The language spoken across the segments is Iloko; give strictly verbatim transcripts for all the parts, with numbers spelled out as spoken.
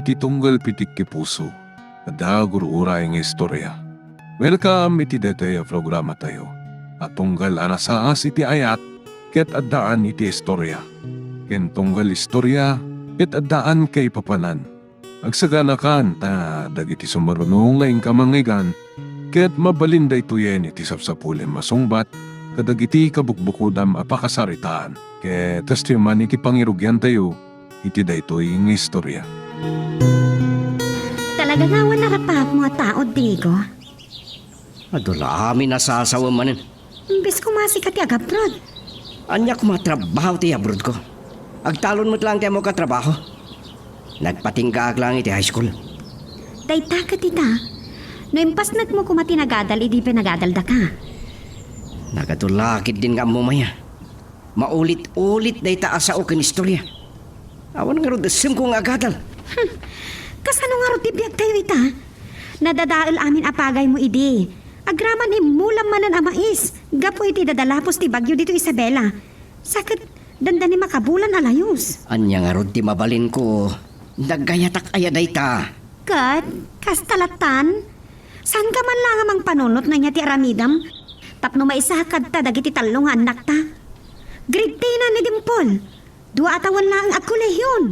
Ti tunggal pitik ti puso, adda gur-uray nga istorya. Welcome iti daytoy a programatayo a tunggal a nasaas iti ayat ket addaan iti istorya, ken tunggal istorya ket addaan kaipapanan. Agsaganakan ta dagiti sumaruno nga inka mangngeggan ket mabalin daytoyen iti sapsapulem a sungbat kadagiti kabukbukodam a pakasaritaan. Ket kastoy man iti pangirugiantayo iti daytoy nga istorya. Talaga nga awan arapaapmo a tao, Diego. Adu la amin a sasawem manen. Imbes koma sika ti agabroad. Ania koma a trabaho ti abroadko? Agtalon met laeng ti ammok a trabaho. Nagpatinggaak laeng iti high school. Dayta ket ita, no impasnekmo koma ti nagadal idi pinagadaldaka. Nagadu la ketdin nga ammom aya. Maulit-ulit dayta a sao ken istorya. Awan ngarud essemko nga agadal. Hmm. Kasano ngarud ti biagtayo ita? Nadadael amin a pagaymo idi. Agraman immulam manen a mais gapu iti dadalapos ti bagyo ditoy Isabela. Sa ket dandani makabulan a layus. Ania ngarud ti mabalinko? Nagayatak aya dayta? Ket, kasta lattan? Saanka man la nga mangpanunot no ania ti aramidem? Tapno maisaak kadta dagiti tallo nga annakta. Grade ten ni Dimple. Dua a tawen laeng agkolehion.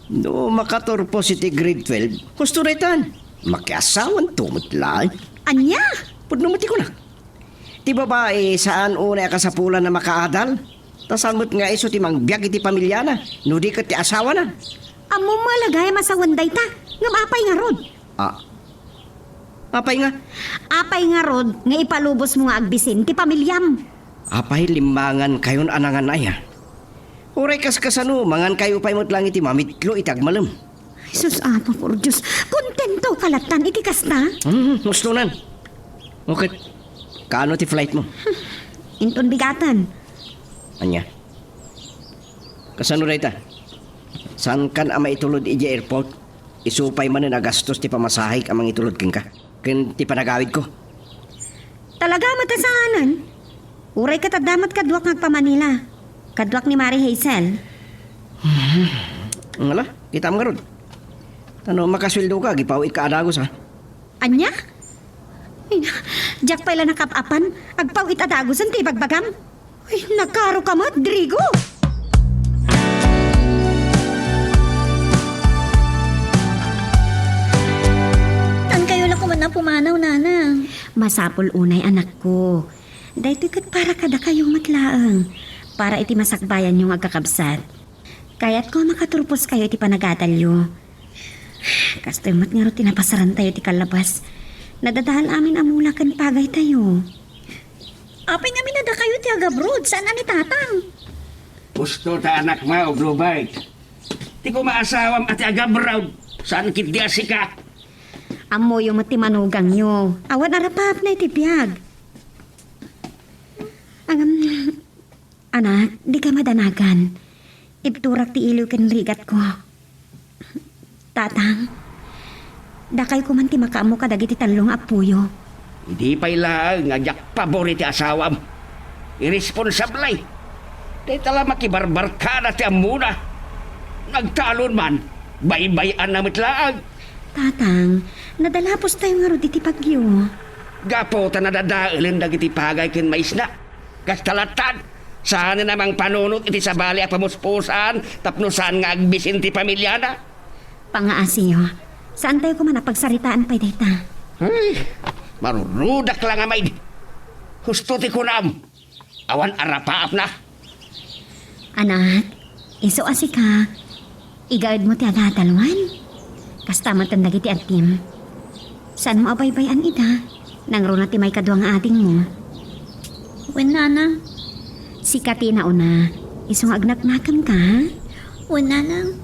No makaturpos iti grade twelve, husto daytan. Makiasawanto met laeng. Ania? Pudno met ti kunak. Ti babai, saan unay a kasapulan a makaadal. Ta saan met nga isu ti mangbiag iti pamiliana, no di ket ti asawana. Ammom met la gayam a sawen dayta, ngem apay ngarud? Ah. Apay nga? Apay ngarud nga ipalubosmo nga agbisin ti pamiliam? Apay limmangankayon a nangan aya? Uray kaskasano, mangankayo pay met laeng iti mamitlo iti agmalem. Jesus, Apo por Dios, kontentoka lattan iti kasta? Hmm, hustonan. O ket, kaano ti flightmo? Inton bigaten. Ania? Kasano dayta? Saankan a maitulod idiay airport? Isu pay manen a gastos ti pamasahek a mangitulod kenka, ken ti panagawidko. Talaga met a saanen? Uray ket adda met kaduak nga agpa-Manila. Kaduak ni Mari Hazel. Ngala, kitaem ngarud. Ta no makasueldoka, agpaw-itka a dagus, ha? Ania? Ay, diak pay la nakap-apan. Agpaw-it a dagusen ti ibagbagam. Ay, nakaroka met, Drigo! Saankayo la koma a pumanaw, Nanang. Masapul unay, anakko. Daytoy ket para kadakayo met laeng. Para iti masakbayanyo nga agkakabsat. Kayatko a makaturposkayo iti panagadalyo. Kastoy met ngarud ti napasarantayo ti kallabas. Nadadael amin a mula ken pagaytayo. Apay ngamin a dakayo ti agabroad, saan a ni Tatang? Husto ta anakmo, Blue Bike. Ti koma asawam a ti agabroad, saan ketdi a sika. Ammoyo met ti manugangyo. Awan arapaapna iti biag. Ngem, anak, dika madanagan. Ibturak ti iliw ken rigatko. Tatang, dakayko man ti makaammo kadagiti tallo nga appoyo. Idi pay laeng nga diak pabor iti asawam. Irresponsable. Dayta la makibarbarkada ti ammona. Nagtalon man, baybay-anna met laeng. Tatang, nadalapostayo ngarud iti bagyo. Gapu ta nadadaelen dagiti pagay ken maisna. Kasta lattan, saanen a mangpanunot iti sabali a pamuspusan tapno saan nga agbisin ti pamiliana. Pangaasiyo, saantayo koma a pagsaritaan pay dayta. Ay, marurudak la nga maid. Husto ti kunam, awan arapaapna. Anak, isu a sika, igaedmo ti agadalwan. Kasta met dagiti addem. Saanmo a baybay-an ida. Nangruna ti maikadua nga adingmo. Wen, Nanang. Sika ti nauna. Isu nga agnaknakemka, ha? Wen, Nanang.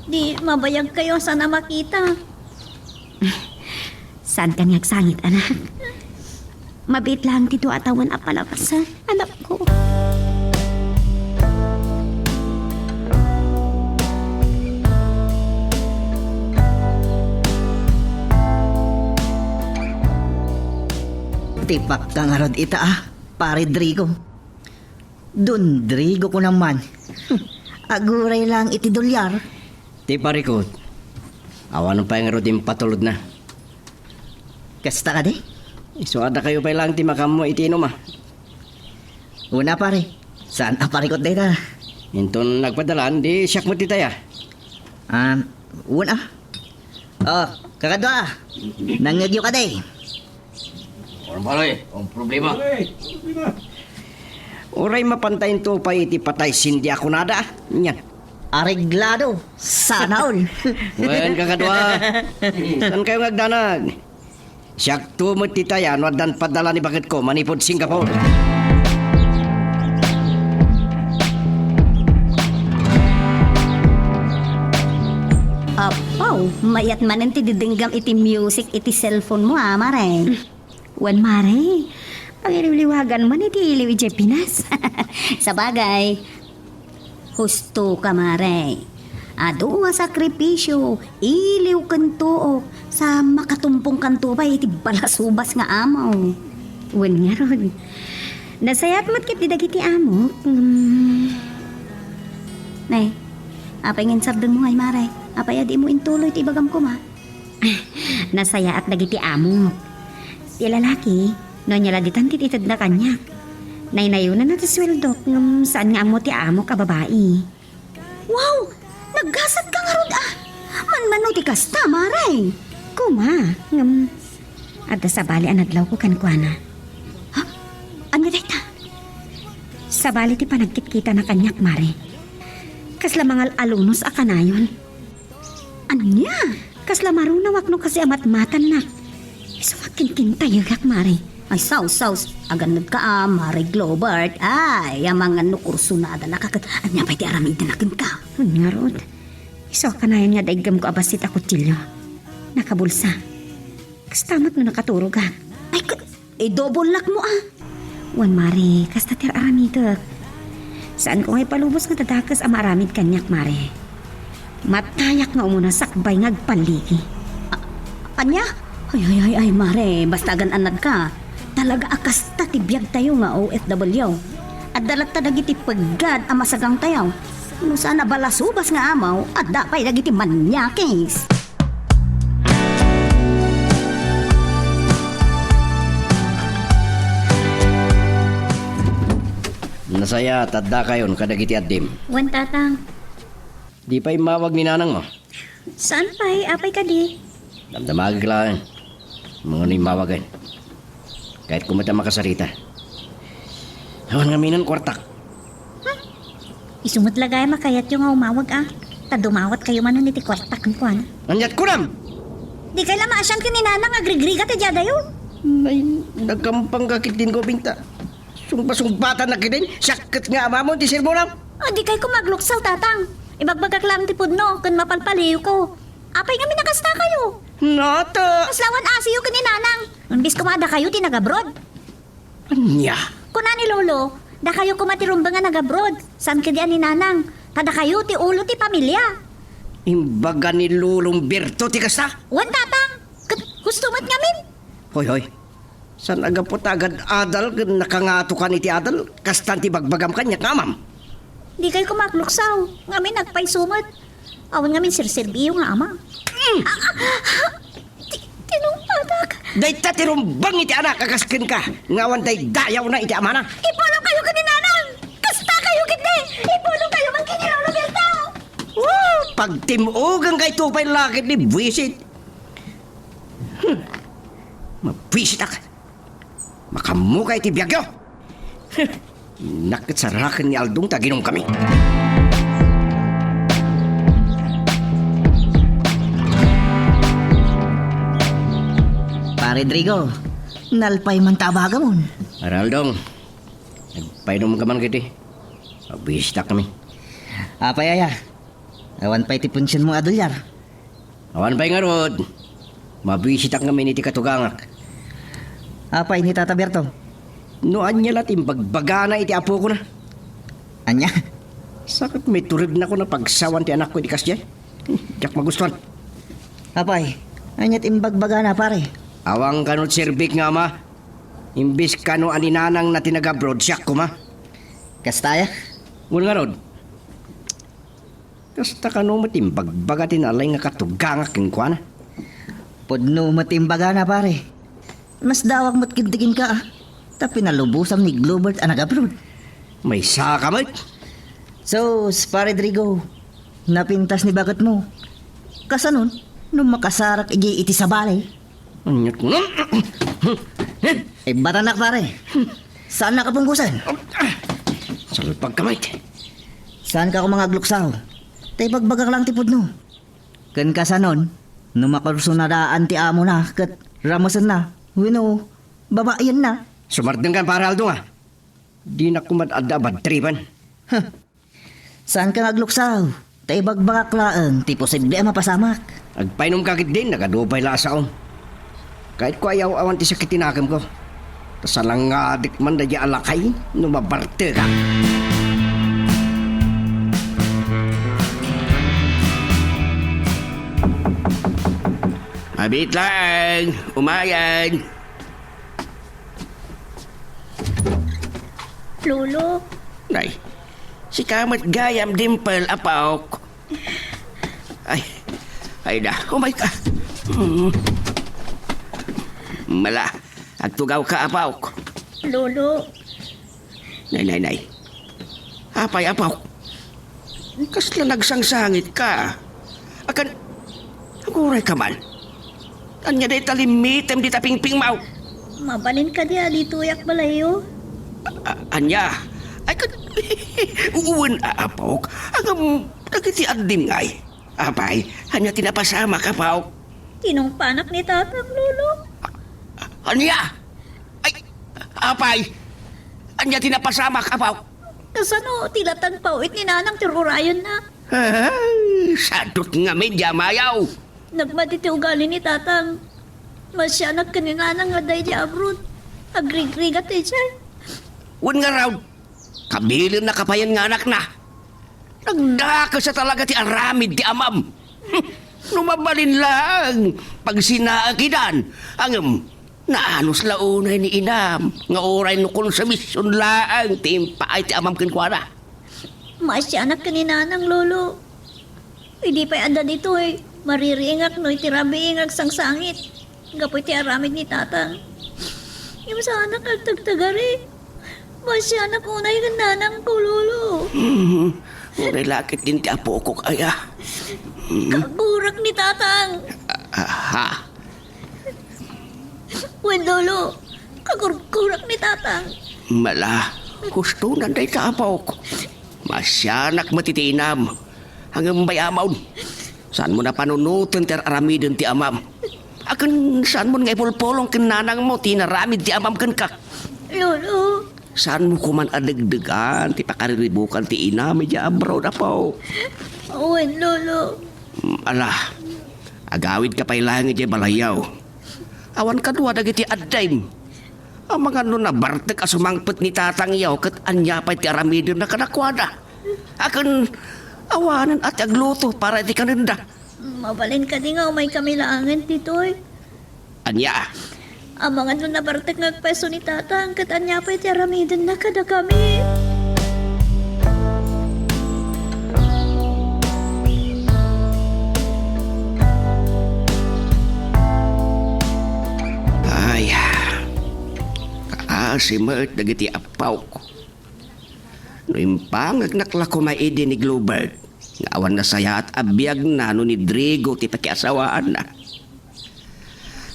Di mabayagkayo a saan a makita. Saankan nga agsangit, anak. Mabiit laeng ti dua a tawen a palabas, ha, anakko. Ti pakka ngarud ita, a, Pare Drigo. Don Drigo ko naman. Aguray laeng iti dolyar. Ti parikut, awan pay ngarud impatulodna. Kasta kadi? Isu a dakayo pay laeng ti makaammo iti inum, a. Una, pare. Saan a parikut dayta? Inton nagpadalan, di siak met ditaya. Ah, una. Oh, kakadua. Nangngegyo kadi? Ano, pare? Ang problema? Uray mapantainto pay iti patay Cindy a kunada, a. Nian. Areglado. Sana all. Wen, kakadua. Saan kayo nga agdanag? Siakto met ditaya no addan padala ni baketko manipud Singapore. Apaw, mayat manen ti didinggam iti music iti cellphone mo, a, mare. Wen, mare, pangiliwliwagan man iti iliw idiay Pinas. Sabagay, husto ka, mare. Adu a sakripisio, iliw ken tuok, sa makatumpong kanto pay iti balasubas nga amo. Wen ngarud, nasayaat met ketdi dagiti amok. Mm. Ne, apay nga insardengmo ngay, mare? Apay a dimo intuloy ti ibagam koma? Nasayaat dagiti amok. Ti lalaki, no ania la ditan ti itedna kaniak. Naynayonanna ti sueldok, ngem saan nga ammo ti amok a babai. Wow! Naggasat ka ngarud, a! Manmano ti kasta, mare? Kuma, ngem adda sabali a nadlawko kenkuana. Ha? Ania dayta? Sabali ti panagkitkitana kaniak, mare. Kasla mangal-alunos a kanayon. Ania? Kasla marunawak no kasi a matmatannak. Isu nga kinkintayegak, mare. Ay, saus, saus. Agannad ka, a, Mare Globert. Ay, amangan no kursunada na ka ket ania pay ti aramidna kenka. Wen ngarud, isu a kanayon nga daiggemko a bassit a kutsilio. Nakabulsa. Kasta met no nakaturogak. Ay, ket, idobollak mo, a. Wen, mare, kasta ti ar-aramidek. Saanko nga ipalubos nga dadakes a maaramid kaniak, mare. Matayak nga umuna sakbay nga agpalligi. A-, ania? Ay, ay, ay, ay, mare, basta agan-annad ka. Talaga a kasta ti biagtayo nga O F W. Adda latta dagiti peggad a masagangtayo. No saan a balasubas nga amaw, adda pay dagiti manyakis. Nasayaat, adda kayon kadagiti addim. Wen, Tatang. Di pay immawag ni nanang mo? Saan pay? Apay kadi? Damdamagek laeng. Mangano immawag, a. Kayatko met a makasarita. Awan ngamin a kuartak. Hmm. Isu met la gayam a kayatyo nga umawag, a. Ta dumawat kayo manen iti kuartak kenkuana. Aniat kunam? Dikay la maasian ken ni nanang a agrigrigat idiay adayo. Nay, nagkampang ka ketdin gobinta. Sungba-sungbatan na ketdin, siak ket nga amamon ti sermonam. A, dikay koma agluksaw, Tatang. Ibagbagak laeng ti pudno ken mapalpaliyko. Apay ngamin a kasta kayo? Nata. Kasla awan asiyo ken ni nanang. Imbes koma a dakayo ti nagabroad. Ania? Kuna ni Lolo, dakayo koma ti rumbeng a nagabroad. Saan kadi a ni nanang. Ta dakayo ti ulo ti pamilia. Imbaga ni Lolo Umberto ti kasta? Wen, Tatang. Ket husto met ngamin. Hoy, hoy. Saan a gapu ta agad-adal ken nakangatokan iti adal, kastan ti bagbagam kaniak nga amam? Dikay koma agluksaw, ngamin agpayso met. Awan ngamin serserbiyo nga ama. Mm. Ah, ah, ah, ti-, tinungpatak. Dayta ti rumbeng iti anak a kas kenka, nga awan daydayawna iti amana. Ipulong kayo ken ni nanang! Kasta kayo ketdi! Ipulong kayo man ken ni Lolo Berto! Woo! Pagtim-ugan kayto pay lakit ni buwisit. Hmm. Mabwisitak. Makaammoka iti biagyo. Hmm. Innak ket saraken ni Aldong ta aginumkami. Pare Drigo, nalpay man ta abagamon. Pare Aldong, nagpainumka man ketdi. Mabwisitak kami. Apay aya? Awan pay ti punsionmo a dolyar? Awan pay ngarud. Mabwisitak ngamin iti katugangak. Apay ni Tata Berto? No ania la ti imbagbagana iti apokona. Ania? Sakit, maiturednakon a pagsawan ti anakko iti kasdiay. Diak magustuan. Apay, ania ti imbagbagana, pare? Awan kano ti serbik nga ama. Imbes kano a ni nanangna ti nagabroad, siak koma. Kasta aya? Wen ngarud. Kasta kano met imbagbaga ti nalay nga katugangak kenkuana. Pudno met ti imbagana, pare. Nasdawak met ketdi kenka, a, ta pinalubosam ni Globert a nag-abroad. Maysaka met. Sus, Pare Drigo, napintas ni baketmo. Kasanon, no makasarak idiay iti sabali? Aniat ko na. Ibbatanak, pare. Saannak a punggosen? Salpagka met. Saanka koma nga agluksaw? Ta ibagbagak laeng ti pudno. Ken kasanon, no makursunadaan ti amona ket ramesenna, wenno babaenna? Sumardengkan, Pare Aldo, a. Dinak koma adda a badtripan. Huh. Saanka nga agluksaw, ta ibagbagak laeng ti posible a mapasamak. Agpainomka ketdin, nagadu pay la a saom. Kayatko a yaw-awan ti sakit ti nakemko. Ta salangadek man daydiay a lakay no mabartekak. Abit laeng, umayen. Lolo. Nay, sika met gayam, Dimple, apok. Ay, ay da, umayka. Mm. Mala, agtugawka, apok. Lolo. Nay, nay, nay. Apay, apok? Kasla nagsangsangitka? Akan, agurayka man. Ania dayta limmitem dita pingpingmo? Mabalin kadi a ditoyak balayyo? A-, ania? Ay, kat-, wen, a-, apok. Ngem, dagiti addim ngay. Apay, ania ti napasamak, apok? Tinungpanak ni Tatang, Lolo. Ania? Ay, apay, ania ti napasamak, apok? Kasano ti latag pawit ni Nanang ti rurayenna? Ay, sadut ngamin, Yamayaw. Nagmati ti ugali ni Tatang. Masianak ken ni Nanang nga adda idiay abroad. Agrigrigat idiay. Wen ngarud, kabilinna kapayen nga anakna. Nagdakes a talaga ti aramid ti amam. No mabalin laeng, pagsinaekidan. Ngem, naanus la unay ni inam, nga uray no konsumision laeng ti impaay ti amam kenkuana. Masianak ken ni Nanang, Lolo. Idi pay adda ditoy, maririingak no iti rabii nga agsangsangit gapu iti aramid ni Tatang. Ngem saanak agtagtagari. Masianak unay ken nanangko, Lolo. Uray la ketdin ti apokok aya. Kagurak ni Tatang. Aha. Wen, Lolo, kagurgurak ni Tatang. Mala, husto nan dayta, apok. Masianak met iti inam. Ngem bay-amon, saanmo a panunoten ti ar-aramiden ti amam. Akin saanmon nga ipulpulong ken nanangmo ti inaramid ti amam kenka. Lolo. Saanmo koman a degdegan ti pakariribukan ti inam idiay abroad, apo? Wen, Lolo. Mm, ala, agawidka pay laeng idiay balayyo. Awan kadua dagiti addim. Amangan no nabartek a sumangpet ni tatangyo ket ania pay ti aramidenna kadakuada. Akin, awanen a ti agluto para iti kanenda. Mabalin kadi nga umaykami laengen ditoy? Ania? Amangan no nabartek nga agpayso ni Tatang, ket ania pay ti aramidenna kadakami? Ay, kaasi met dagiti appaok. No impangegnak la koma idi ni Globert, nga awan nasayaat a biagna no ni Drigo ti pakiasawaanna.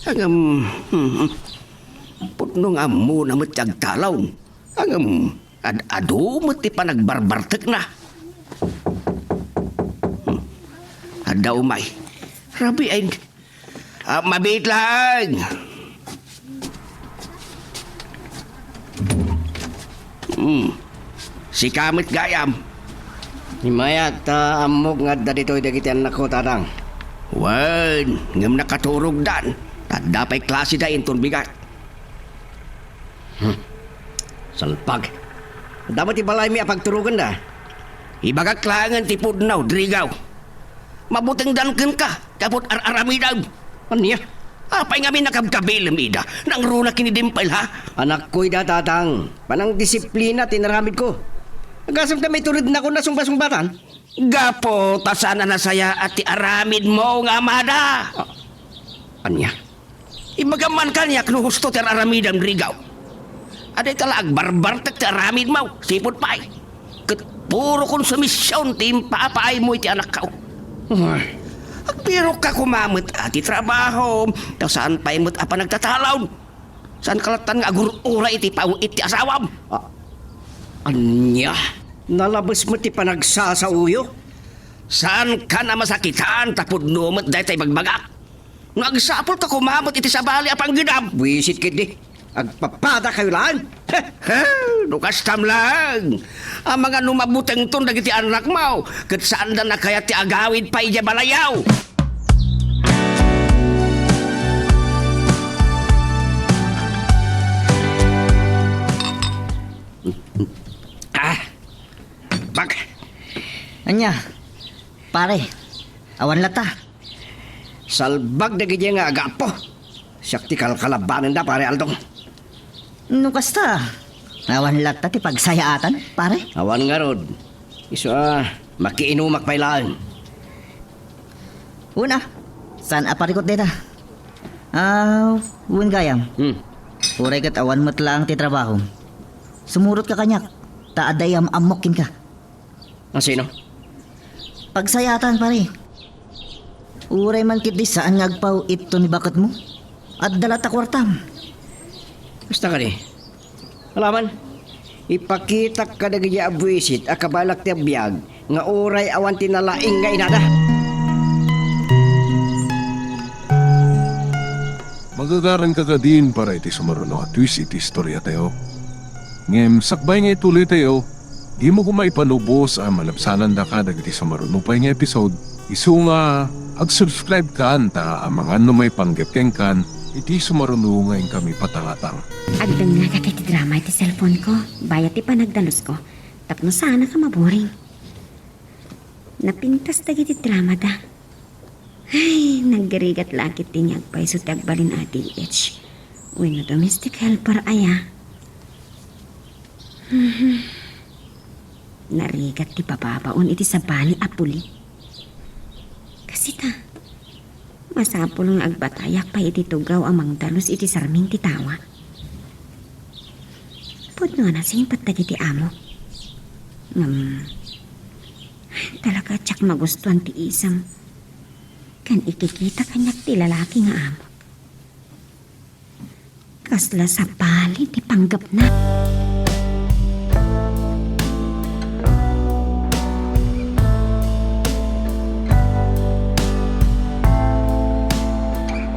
Ngem, hmm, pudno nga ammona met ti agtalon. Ngem, ad-adu met ti panagbarbartekna. Hmm. Adda umay. Rabii, ay, ah, mabiit laeng. Hmm. Sika met gayam. Immayak ta ammok nga adda ditoy dagiti annakko, Tatang. Wen, ngem nakaturogdan. Adda pay klaseda inton bigat. Hmm. Salpag. Adda met ti balaymi a pagturogenda. Ibagak laengen ti pudno, Drigo. Mabutengdan kenka, tapot ar-aramidem. Ania? Apay ngamin a kabkabilem ida? Nangruna ken ni Dimple, ha? Anakko ida, Tatang. Panangdisiplina ti inaramidko. Agasem ta maiturednakon a sungbasungbatan. Gapu ta saan a nasayaat ti aramidmo nga amada. Ania? Ibagam man kaniak no husto ti ar-aramidem, Rigaw. Adda ita la agbarbartek ti aramidmo, sipud pay. Ket puro konsumision ti impapaaymo iti anakko. Ay, agbirokka koma met a ti trabahom, ta saan pay met a panagtatalaw. Saanka lattan nga agur-uray iti paw-it ti asawam? Ah, ania? Nalabes met ti panagsasaoyo? Saankan a masakitan ta pudno met dayta ibagbagak? No agsapulka koma met iti sabali a panggedam. Buisit ketdi. Agpapadakayo laeng. He, no kastam laeng. Amangan no mabutengton dagiti annakmo, ket saanda nakayat ti agawid pay idiay balayyo. Ah, bag. Ania, pare, awan latta. Salbag dagiti nga agapo. Siak ti kalkalabanenda, pare Aldong. No kasta, awan latta ti pagsayaatan, pare? Awan ngarud. Isu a, makiinumak pay laeng. Una, saan a parikut dayta? Ah, wen gayam. Hmm. Uray ket awan met laeng ti trabaho. Sumurotka kaniak, ta adda iam-ammok kenka. Asino? Pagsayaatan, pare. Uray man ketdi saan nga agpaw-itto ni baketmo. Adda latta kuartam. Kasta kadi. Alaman, ipakitak kadagiti a buisit a kabaelak ti agbiag nga uray awan ti nalaing nga inada. Magagaranka kadin para iti sumaruno a twist iti istoriatayo. Ngem sakbay nga ituloytayo, dimo koma ipalubos a malabsanandaka dagiti sumaruno pay nga episode, isu nga ag-subscribe kan ta amangan no maipanggep kenkan iti sumaruno nga inkami patangatang. Agdengngegak iti drama iti cellphone ko, bayat ti panagdalusko, tapno saanaka maboring. Napintas dagiti dramada. Ay, nagrigat la ketdi nga agpayso ti agbalin a D H wenno domestic helper aya. Mhm. Narigat ti bababaon iti sabali a puli. Kasita, masapul nga agbatayak pay iti tugaw a mangdalus iti sarming ti tawa. Pudno a nasingpet dagiti amo. Ngem, talaga diak magustuan ti isem ken ikikita kaniak ti lalaki nga amok. Kasla sabali ti panggepna.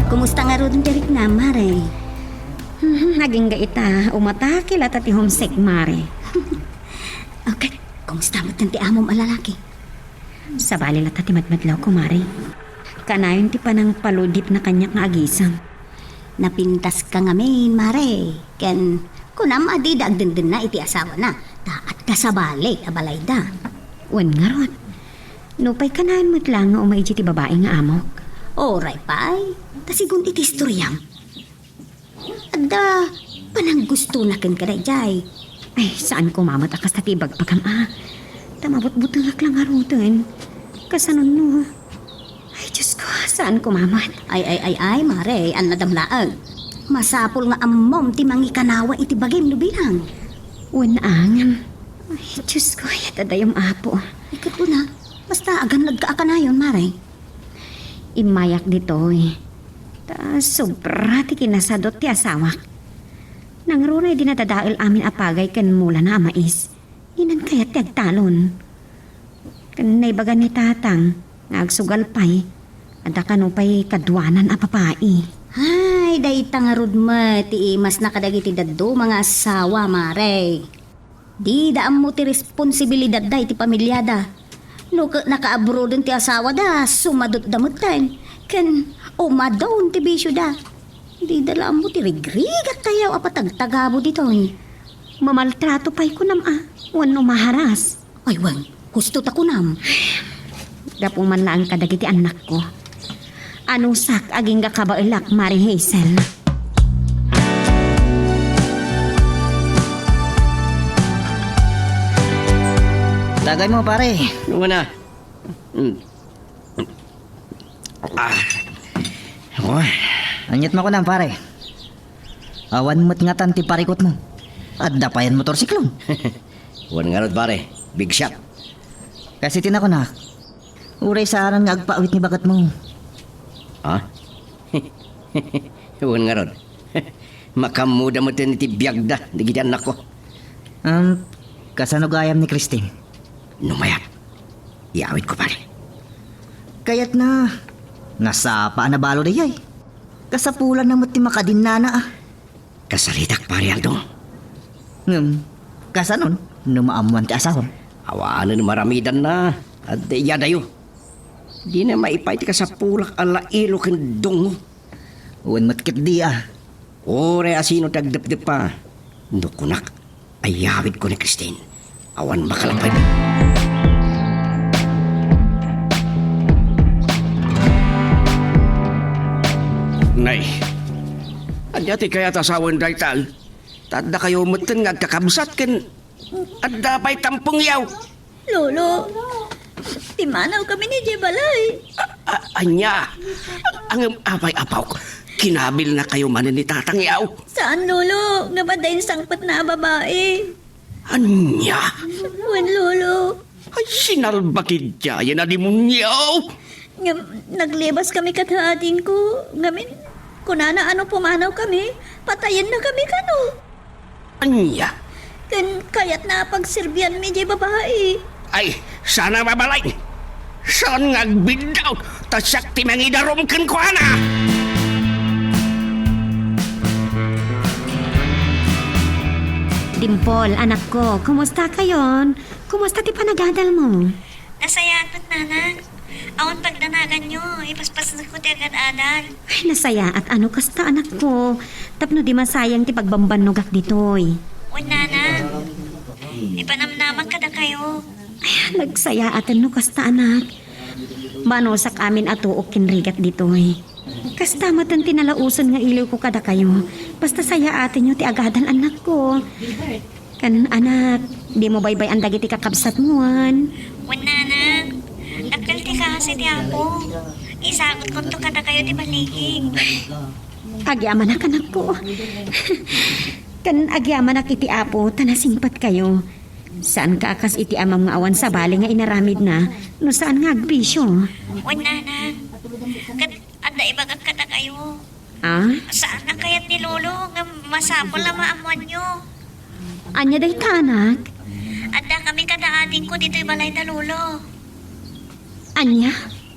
Kumusta ngaruden ti riknam, Mare? Hmm, agingga ita, umatake latta ti homesick, Mare. Okay, kumusta met ti amom a lalaki? Sabali latta ti madmadlaw, Mare. Kanayon ti panangpaludipna kaniak nga agisem. Napintaska ngamin, Mare. Ken kunam a dida agdendenna iti asawana, ta adda sabali a balayda. Wen ngarud, nupay kanayon met laeng nga umay idiay ti babai nga amok. Uray pay, ta sigun iti istoriam, adda pananggustona kenka daydiay. Ay, saan koma met a kasta ti ibagbagam a. Ta mabutbutengak la ngaruden. Kasano no? Ay, Diyos ko, saan koma met? Ay, ay, ay, ay, Mare, annadam laeng. Masapul nga ammom ti mangikanawa iti bagim no bilang. Wen angem. Ay, Diyos ko, ay, adda dayum, Apo. Ket kuna, basta agannadka a kanayon, Mare. Immayak ditoy. Ta sobra ti kinasadut ti asawak. Nangruna idi nadadael amin a pagay ken mulana a mais. Dinan kayat ti agtalon. Ken naibaga ni Tatang nga agsugal pay, adda kano pay kaduanan a babai. Ay, dayta ngarud met ti imasna kadagiti dadduma nga asawa, Mare. Dida ammo ti responsibilidadda iti pamiliada. No ket nakaabroden ti asawada, sumadutda metten. Ken umadon ti bisioda. Dida la ammo ti rigrigat tayaw a patagtagabo ditoy. Mamaltrato pay kunam a, wenno maharas. Ay, wen, husto ta kunam. Gapu man laeng kadagiti annakko. Anusak, agingga kabaelak, Mare Hazel. Tagaymo, pare. Nuna, Mm. Ah. Oy. Aniat makunam, pare? Awan met ngatan ti parikutmo. Adda payen motorsiklom. Wen ngarud, pare. Big shot. Kas iti nakunak, uray saanen nga agpaawit ni baketmo. Ha? Wen ngarud. Makaammoda met iti biagda dagiti annakko. Um, kasano gayam ni Christine? No mayat, iyawidko, pare. Kayatna, nasapa a nabalo dayay. Kasapulanna met ti makadinnana, a. Kasaritak, pare Aldo. Ngem, kasanon no maammoan ti asawam? Awanen maramidanna. Adda iyadayo. Dina maipaay ti kasapulak a lailo ken dungngo. Wen met ketdi, a. Uray asino ti agdepdeppa. No kunak, iyawidko ni Christine. Awan makalapay. Nay, ania ti kayat a sawen dayta? Ta addakayo metten nga agkakabsat ken adda pay tampengyaw. Lolo, pimmanaw kami idiay balay. A-, a-, ania? Ngem apay, apok? Kinabilnakayo manen ni tatangyaw? Saan, Lolo. Ngem adda insangpetna a babai. Ania? Wen, Lolo. Ay, sinalbakid dayta a demonio! Ngem, naglibas kami kada adingko. Ngamin, kunana a no pumanaw kami, patayenna kami kano. Ania? Ken kayatna a pagserbianmi diay babai. Ay, saan a mabalin? Saan nga agbiddaw? Ta siak ti mangidarum kenkuana! Dimple, anakko, kumusta kayon? Kumusta ti panagadalmo? Nasayaat met, Nanang. Awan pagdanaganyo, ipaspasneko ti agad-adal. Ay, nasayaat a no kasta, anakko, tapno di masayang ti pagbambannogak ditoy. Wen, Nanang. Ipanamnamak kadakayo. Ay, nagsayaaten no kasta, anak. Manusak amin a tuok ken rigat ditoy. Kasta metten ti nalaosen nga iliwko kadakayo. Basta sayaatenyo ti agadal, anakko. Ken, anak, dimo baybay-an dagiti kakabsatmo, wen? Wen, Nanang. Dakkel ti kaasi ti Apo. Isagutkonto kadakayo ti baligi. Agyamanak, anakko. Ken agyamanak iti Apo ta nasingpetkayo. Saanka a kas iti amam nga awan sabali nga inaramidna no saan nga agbisio. Wen, Nanang. Ket adda ibagak kadakayo. Ah? Saan a kayat ni Lolo nga masapul a maammoanyo. Ania dayta, anak? Adda kami kada adingko ditoy balay da Lolo. Ania?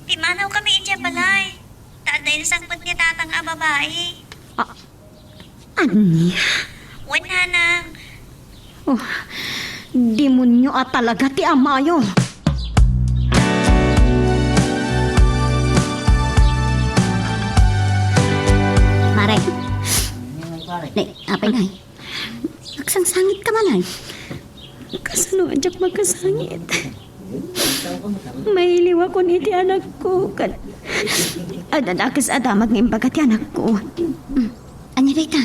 Pimmanaw kami idiay balay. Ta adda insangpet ni Tatang a babai. Ah, ania? Wen, Nanang. Oh, demonyo a talaga ti amayo. Mare. Ne, apay ngay? Agsangsangitka man ay? Kasano a diak makasangit? Mailiwakon iti anakko, ket adda dakes a damag nga imbaga ti anakko. Ania dayta?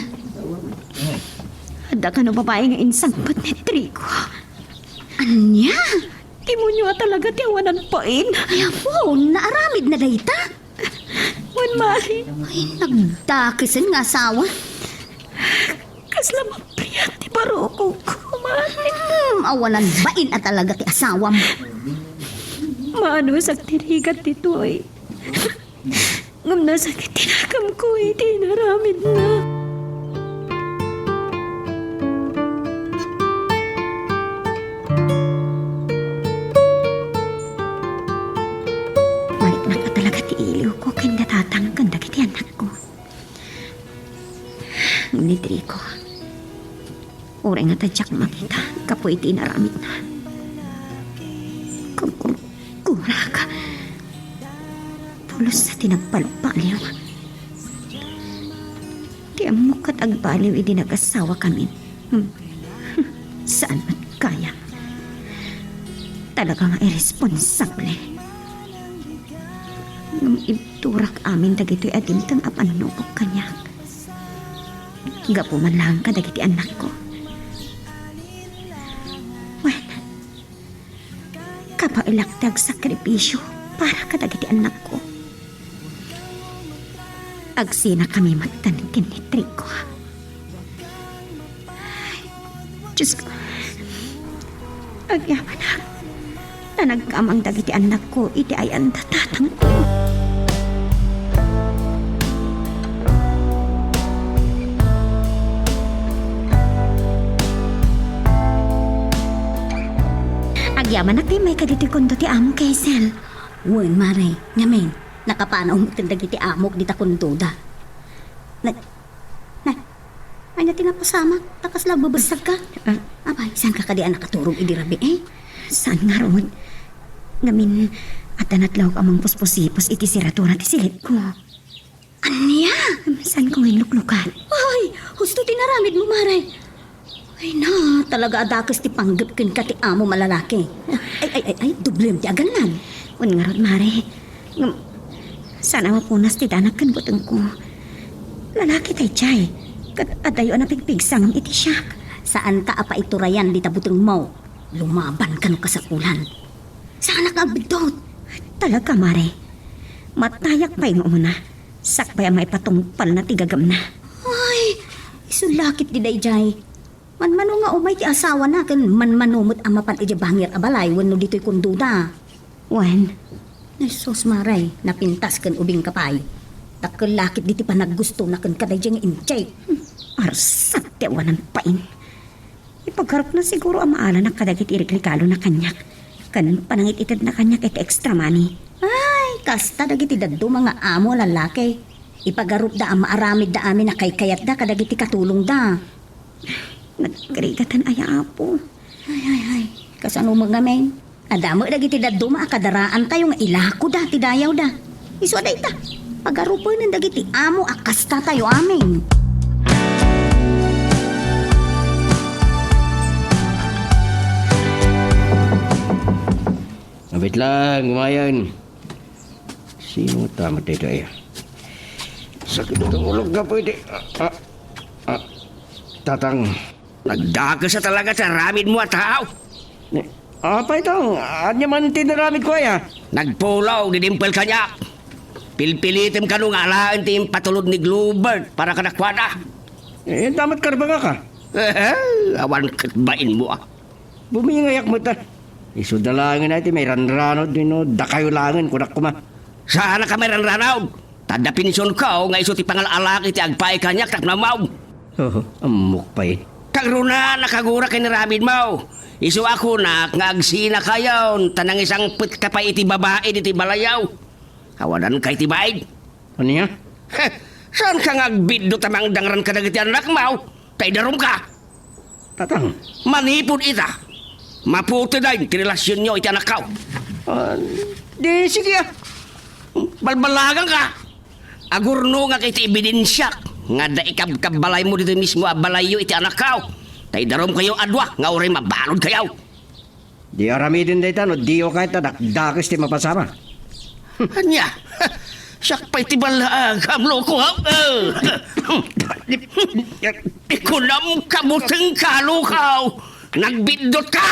Adda kano babai nga insangpet ni Trigo. Ania? Demonyo a talaga ti awanan pain. Ay, apo, naaramidna dayta? Wen, Mari. Ay, nagdakesen nga asawa. Kasla mapriat ti barukogko, Mari. Hmm, awanan bain a talaga ti asawam. Maanusak ti rigat ditoy. Ngem nasakit ti nakamko iti inaramidna. Maliknak a talaga ti iliwko ken da Tatang ken dagiti annakko. Ngem ni Trigo, uray nga ta diak makita gapu iti inaramidna. Kumkurkurak. Pulos ti nagbalbaliw. Ti ammok ket agbaliw idi nagasawa kami. Hmm. Saan met gayam. Talaga nga irresponsable. Ngem ibturak amin dagitoy a dimteng a pannubok kaniak. Gapu man laeng kadagiti annakko. Wen, Kabaelak ti agsakripisio para kadagiti annakko. Agsinakami metten ken ni Trigo. Diosko, agyamanak, ta nagkamang dagiti annakko iti ayan da tatangko. Agyamanak ti may kaditoy kondo ti amo, Hazel. Wen, Mare, ngamin, nakapanaw metten dagiti amok dita kondoda. Na, na, ania ti napasamak? Ta kasla agbabessegka? Ah. Apay, saanka kadi a nakaturog idi rabii, eh? Saan ngarud. Ngamin, adda natlawak a mangpuspusipos iti seradura ti silitko. Ania? Saanko nga inluklukat. Ay, husto ti naramidmo, Mare. Ay na, talaga a dakes ti panggep kenka ti amom a lalaki. Ay, ay, ay, ay, doblem ti agannad. Wen ngarud, Mare. Ngem, saan a mapunas ti danak ken butengko. Lalaki daydiay. Ket adayo a napigpigsangem iti siak. Saanka a paiturayan dita butengmo. Lumabanka no kasapulan. Saanak nga agbiddut. Talaga, Mare. Matayak pay nga umuna. Sakbay a maipatungpalna ti gagemna. Ay, isu la ket ti daydiay. Manmano nga umay ti asawana ken manmano met a mapan idiay bangir a balay wenno ditoy kondoda. Wen. Ay sus, Mare, napintas ken ubingka pay. Dakkel la ket diti panaggustona ken kadaydiay nga injay. Arsat ti awanan pain. Ipagarupna siguro a maalanak kadagiti regregalona kaniak, ken panangit-itedna kaniak iti extra money. Ay, kasta dagiti dadduma nga amo a lalaki. Ipagarupda a maaramidda amin a kaykayatda kadagiti katulongda. Nagrigatan aya, Apo. Ay, ay, ay. Kasano met ngamin? Adda met dagiti dadduma a kadaraantayo nga ilakoda ti dayawda. Isu a dayta, pagarupenen dagiti amo a kastatayo amin. Abit lang, gumayan. Sino ta met daytoy? Sakit ti ulog nga pwede. Ah, ah, ah. Tatang. Nagdakes a talaga ti aramidmo a tao. Ni, apay, Tang, ania man ti inaramidko aya? Nagpulaw ni Dimple kaniak. Pilpilitem kano nga alaen ti impatulod ni Glover para kadakuada. Eh, damat karbangaka? Awan ket bainmo, ah. Bumingayak met, ah. Isuda laengen ay ti mairanranod wenno dakayo laengen, kunak koma. Saanaka mairanranod? Ta adda pensionko nga isu ti pangal-alak iti agpaay kaniak tapno ammom. Oo, ammok pay. Kagruna, nakagura ken ni Rabid mo. Isu a kunak nga agsinakayon, ta nangisangpet ka pay iti babai ditoy balayo. Awanan kay ti baig. Ania? Heh, saan ka nga agbiddut a mangdangran kadagiti anak mo? Ta idarumka. Tatang. Manipud ita, maputeden ti relasionyo iti anakko. Ah, di sige, ah. Balbalaganka. Agurnongak iti ebidensiak nga adda ikabkabbalaymo ditoy mismo a balayyo iti anakko. Ta idarumkayo a dua nga uray mabaludkayo. Di aramiden dayta no diyo kayat a dakdakes ti mapasamak. Ania? Siak pay ti balaam, loko, ha? Ikunam kabuteng ka, loko! Nagbiddut ka!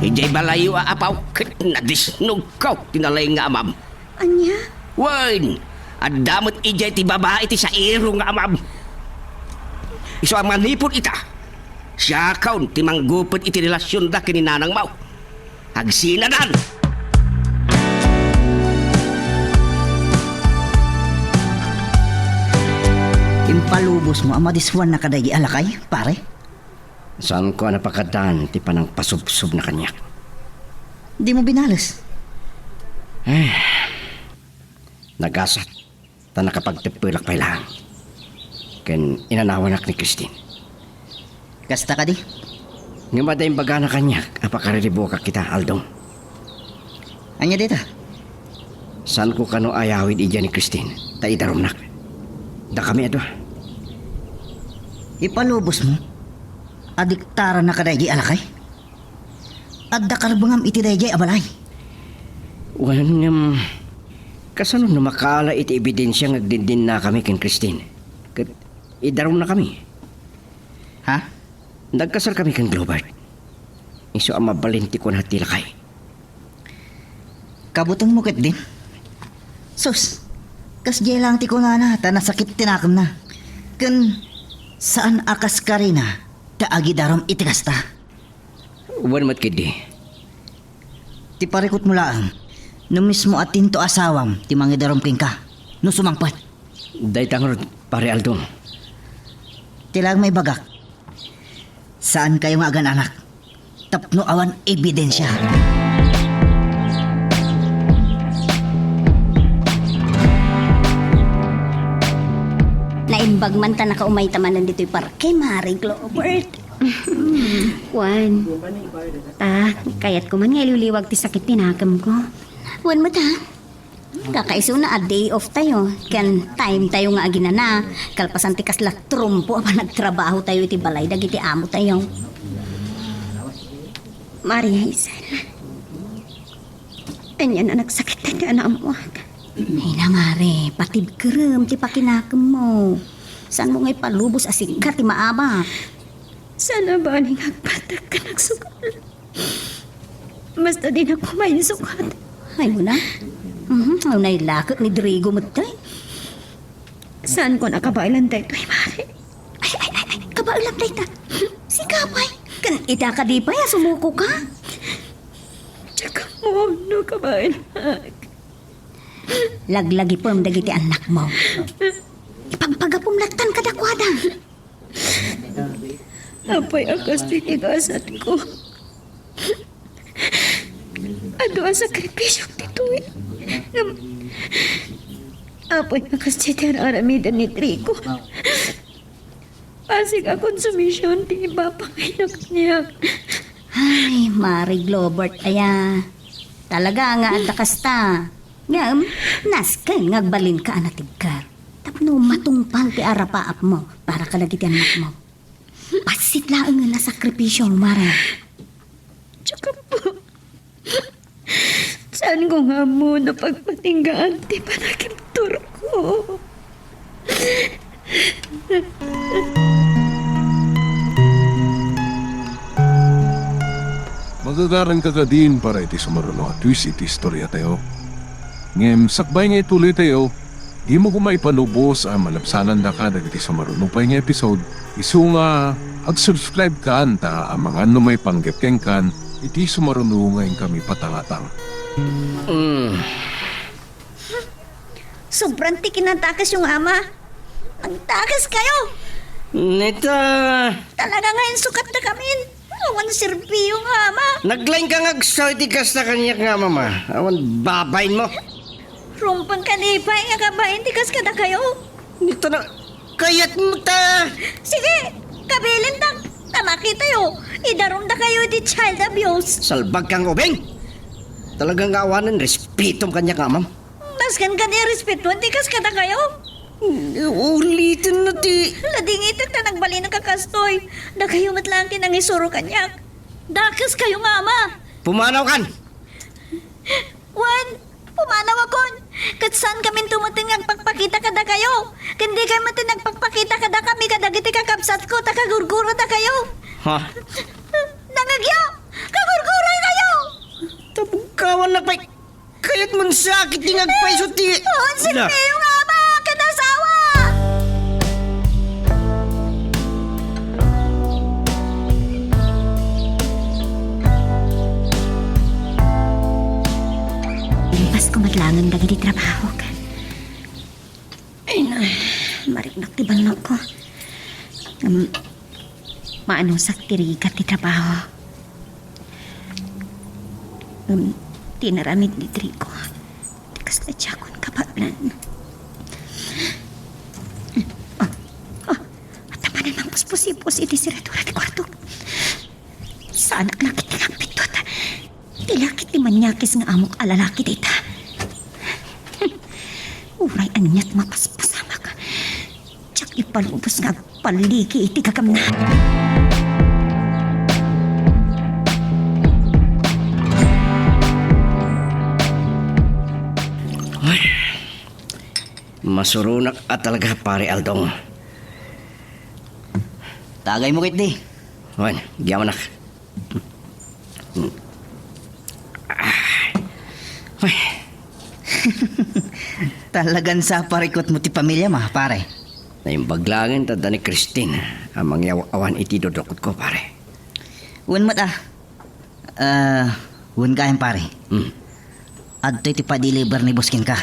Idiay balayo a apaw ket nadisnogko ti nalaing nga amam. Ania? Wen, adda met idiay ti babai ti sairo nga amam. Isu a manipud ita, siakon ti mangguped iti relasionda ken ni nanangmo. Agsinadan! Impalubosmo a madissuanna kadaydi a lakay, pare? Saanko a napakaddaan ti panangpasubsobna kaniak. Dimo binales? Eh, nagasat ta nakapagteppelak pay laeng. Ken inanawanak ni Christine. Kasta kadi? Ngem adda imbagana kaniak a pakariribuakak ita, Aldong. Ania dayta? Saanko kano ayawid idiay ni Christine, ta idarumnak. Dakami a dua. Ipalubosmo? Adiktaranna kadaydi a lakay? Adda karbengam iti daydiay a balay? Wen, ngem, kasano no makaala iti ebidensia nga agdindinnakami ken Christine? Ket Idarumnakami. Ha? Nagkasalkami ken Globert. Isu a mabalin ti kuna ti lakay. Kabutengmo ketdin? Sus, kasdiay laeng ti kunana ta nasakit ti nakemna. Ken saan a kas karina ta agidarum iti kasta. Wen met ketdi. Ti parikutmo laeng, no mismo a tinto asawam ti mangidarum kenka, no sumangpet. Dayta ngarud, Pare Aldo. Ti laeng maibagak, saankayo nga agan-anak tapno awan ebidensia. Naimbag man ta nakaumayta manen ditoy parke, Mare Globert. Wen. Ta, kayatko man nga iliwliwag ti sakit ti nakemko. Wen met, ha? Kakaisuna a day off tayo, ken time tayo nga aginana, kalpasan ti kasla trumpo a panagtrabaho tayo iti balay dagiti amo tayo. Mare Hazel, ania a nagsakit ti anakmo? Ay na, Mare, patibkerem ti pakinakemmo. Saanmo nga ipalubos a sika ti maabak? Saan a bali nga agpatek ken agsugal. Basta dinak ko mainsukat. Ay, una? Mhm, ay, unay laket ni Drigo met, tay. Saanko a kabaelan daytoy, Mare? Ay, ay, ay, ay, kabaelan dayta. Sika pay. Ken ita kadi pay a sumuko ka? Diak ammo no kabaelan. Laglagipem dagiti annakmo. Ipagpagapem lattan kadakuada. Apay a kas ti gasatko. Adu a sakripisiok ditoy. Ngem, apay a kas ti ar-aramiden ni Drigo. Bassit a konsumision ti ipapangayna kaniak. Ay, Mare Globert aya. Talaga nga adda kasta. Ngem, nasken nga agbalinka a natibker. Tapno matungpal ti arapaapmo para kadagiti annakmo. Bassit laeng nga nasakripisio, Mare. Diak ammo. Saanko nga ammo no pagpatinggaan ti panagibturko. Magagaranka kadin para iti sumaruno a twist iti istoriatayo. Ngem sakbay nga ituloytayo, dimo koma ipalubos a malabsanandaka dagiti sumaruno pay nga episode, isu nga ag-subscribe kan ta amangan no maipanggep kenkan iti sumaruno nga inkami patangatang. Mm. Sobran ti kinadakesyo nga ama. Nagdakes kayo! Neta! Talaga nga insukatdakamin. Awan serbiyo nga ama. Naglain ka nga agsaw iti kasta kaniak nga ama, ma. Awan babain mo. Rumbeng kadi pay nga kabain ti kas kadakayo. Neta na, kayat mo ta. Sige, kabilin ta. Ta makitayo, idarumdakayo iti child abuse. Salbag kang ubing. Talaga nga awanen respetom kaniak nga amam. Nasken kadi a respetuan ti kas kadakayo? Ulitin na ti. Ladingitek ta nagbalinka kastoy. Dakayo met laeng ti nangisuro kaniak. Dakes kayo nga ama. Pumanaw kan! Wen, pumanawakon. Ket saan kamin tumeten nga agpakpakita kadakayo. Ken dikay met nagpakpakita kadakami kadagiti kakabsatko ta kagurgurotakayo. Ha? Nangagyo! Kagurguroykayo! Tabugkawan na pay. Kayat man sakit ti nga agpayso ti. Awan serbiyo nga ama ken asawa! Impas ko met laengen dagiti trabahok. Ay, na, mariknak ti bannogko. Ngem, maanusak ti rigat ti trabaho. Ngem, ti inaramid ni Drigo, ti kasla diakon kabaelan. Ah, ah, adda manen mangpuspusipos iti seradura ti kuartok. Saanak la ketdi nga agpittot. Ti laki ti maniakis nga amok a lalaki dayta. Uray aniat mapaspasamak. Diak ipalubos nga agpalliki iti gagamna. Ay, masuronak a talaga, Pare Aldong. Tagaymo ketdi. Wen, agyamanak. Ay. Talagan sa parikutmo ti pamiliam, pare. Naimbag laeng ta adda ni Christine a mangyaw-awan iti dudukotko, pare. Wen met, a. Ah, wen gayam, pare. Hmm. Adtoy ti pa-deliver ni boss kenka.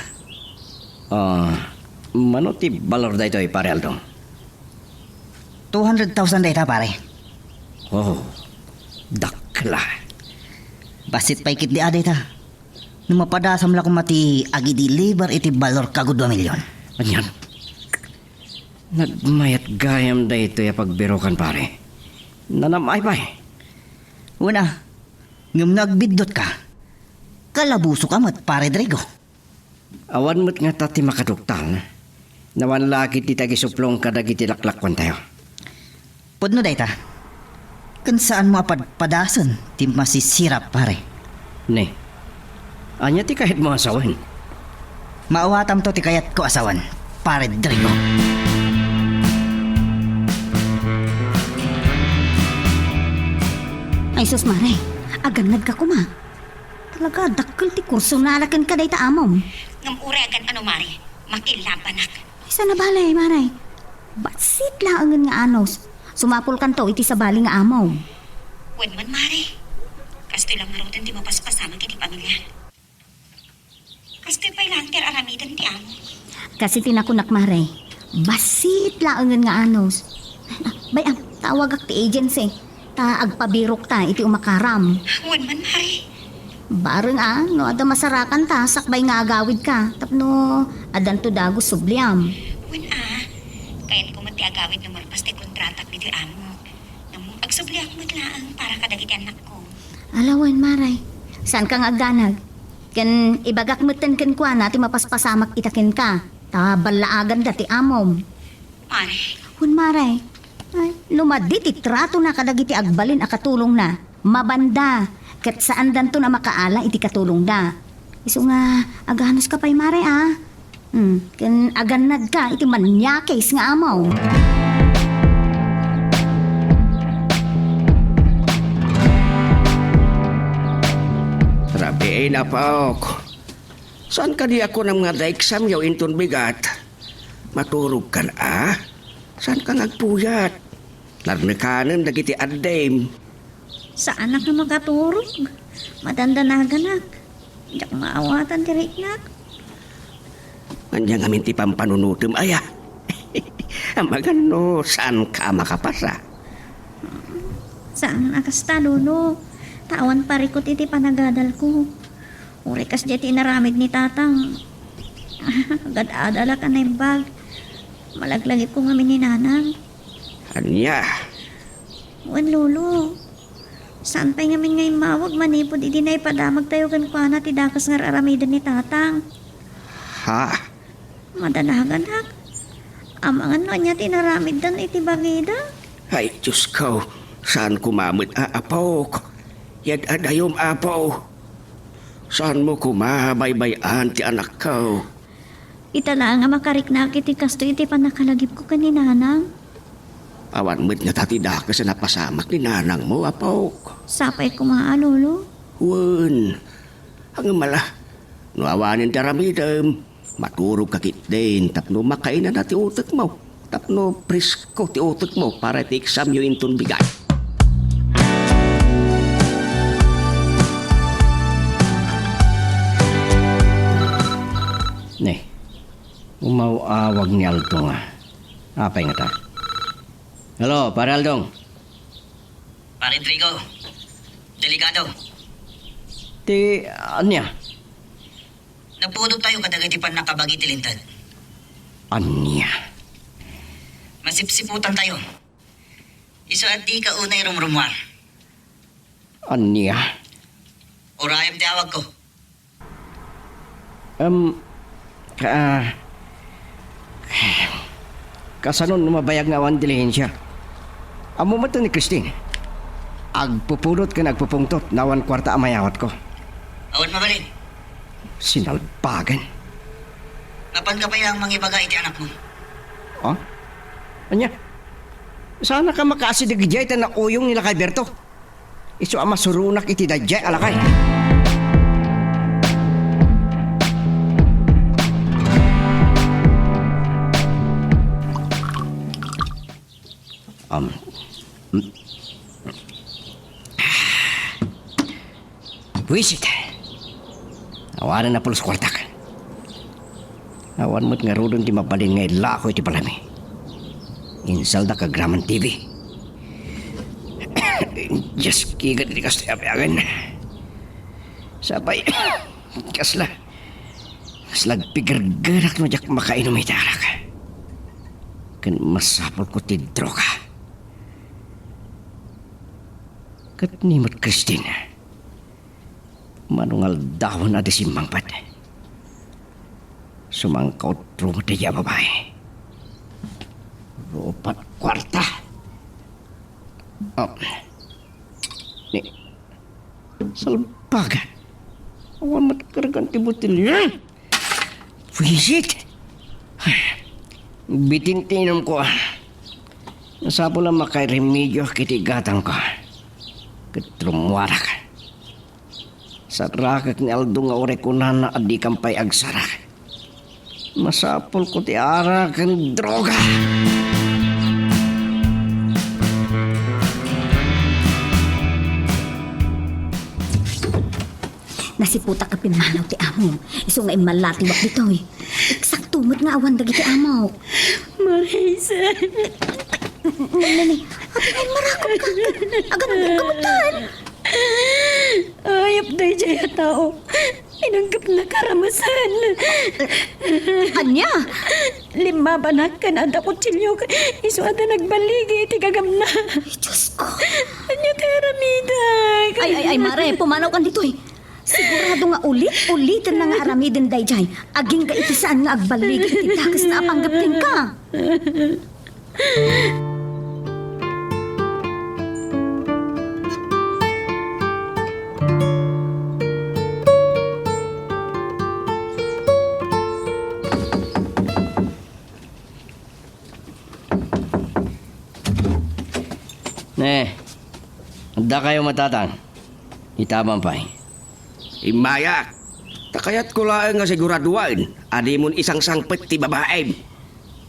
Ah, mano ti balor daytoy, pare Aldo? Two hundred thousand dayta, pare. Oh, dakkel a. Bassit pay ketdi a dayta. No mapadasam la koma ti agi-deliver iti balor kago dua milyon. Anian? Nagmayat gayam daytoy a pagbirokan, pare. Nanam-ay pay. Wen a, ngem no agbiddutka, kalabusoka met, pare Drigo. Awan met ngata ti makaduktal. Nawan la ketdi ti agisuplong kadagiti laklakuantayo. Pudno dayta. Ken saanmo a padpadasen ti masisirap, pare. Ne. Ania ti kayatmo a sawen? Maawatamto ti kayatko a sawen, pare Drigo. Ay sus, mare. Agannadka koma. Talaga, dakkel ti kurso na kenka dayta amom. Ngem uray agan-ano, mare, makilabanak. Ay, saan a bale, mare? Bassit laengen nga anus. Sumapulkanto iti sabali nga amom. Wen man, mare. Kastoy la ngaruden ti mapaspasamak iti pamilian. Kastoy pay laeng ti ar-aramiden ti amo. Kas iti nakunak, mare, bassit laengen nga anus. Bay-am, tawagak ti agency. Ta agpabirokta iti umakaram. Wen man, mare. Bareng a, no adda masarakanta, sakbay nga agawidka. Tapno addanto dagus subliam. Wen a, kayatko met ti agawid no malpas ti kontratak ditoy amok. Ngem agsubliak met laeng para kadagiti annakko. Ala wen, mare. Saanka nga agdanag. Ken ibagak metten kenkuana ti mapaspasamak ita kenka. Ta ballaaganda ti amom. Mare. Wen, mare. Ay, no madi ti tratona kadagiti agbalin a katulongna, mabanda, ket saandanton a makaala iti katulongda. Isu nga, aganuska pay, mare, a? Hmm, ken agannadka iti maniakis nga amom. Rabiin, apok. Saan kadi a kunam nga adda examyo inton bigat? Maturogkan a? Saanka nga agpuyat? Larnekanen dagiti addim. Saanak nga makaturog. Madandanaganak. Diak maawatan ti riknak. Ania ngamin ti pampanunotem, aya? Amangan no saanka a makapasa. Saan a kasta, Lolo. Ta awan parikut iti panagadalko. Uray kasdiay ti inaramid ni Tatang. Agad-adalak a naimbag. Malaglagipko ngamin ni Nanang. Ania? Wen, Lolo. Saan pay ngamin nga immawag manipud idi naipadamagtayo kenkuana ti dakes nga ar-aramiden ni Tatang. Ha? Madanaganak. Amangan no ania ti inaramiddan iti bagida. Ay, Diosko, saan koma met a, apok? Yad-adayom, apo. Saanmo koma baybay-an ti anakko? Ita laeng a makariknak iti kastoy iti pannakalagipko ken ni Nanang. Awan met ngata ti dakes a napasamak ni Nanangmo, apok. Sapay koma a, Lolo. Wen. Ngem ala, no awanen ti aramidem, maturogka ketdin tapno makainana ti utekmo, tapno presko ti utekmo para iti eksamyo inton bigat. Ne, umaw-awag ni Aldo nga. Apay ngata? Hello, Pare Aldong. Pare Trigo, delikado. Ti ania? Napudot tayo kadagiti pannakabagi ti linteg. Ania? Masipsiputan tayo. Isu a dika unay rumrumuar. Ania? Urayem ti awagko. Em, ka-, kasano no mabayag nga awan dilihensia? Ammo met ni Christine. Agpupudot ken agpupungtot no awan kuarta a mayawatko. Awan mabalin. Sinalbagan. Mapanka pay lang mangibaga iti anakmo. Oh? Ania? Saanka makaasideg idiay ta nauyong ni Lakay Berto. Isu a masuronak iti daydiay a lakay. Um, mm. Buisit. Awanen a pulos kuartak. Awan met ngaruden ti mabalin nga illako iti balaymi. Insaldak agraman T V. Dios, kigat iti kastoy a biagen. Sapay, kasla, kasla agpigergerak no diak makainum iti arak. Ken masapulko ti droga. Ket ni met Christine. Mano nga aldawen a di simmangpet. Sumangkautro met daydiay a babai. Rupat kuarta. Oh. Ni, salbaga. Awan met kargan ti botelya. Buisit. Bitin ti inumko. Masapul a makairemedioak iti gatangko. Ket rummuarak. Sarakek ni Aldo nga uray kunana a dikam pay agsarak. Masapulko ti arak ken droga. Nasiputak a pimmanaw ti amom. Isu nga immallatiwak ditoy. Eksakto met nga awan dagiti amok. Marisa. Nini, apay marakop ka? Agan, gamutan. Ayup daydiay a tao. Inanggepna karamasen. Ania? Limmabanak ken adda kutsilio, isu adda nagballigi iti gagamna. Ay, Diyos ko. Ania ti aramidak? Ay, ay, ay, Mare, pumanaw kan ditoy. Sigurado nga ulit-uliten na nga aramiden daydiay. Agingga iti saan nga agballigi iti dakes na a panggep kenka. Ne, adda kayo matatang. Itaman pay. Immayak, ta kayatko laeng nga siguraduaen a dimon isangsangpet ti babaem.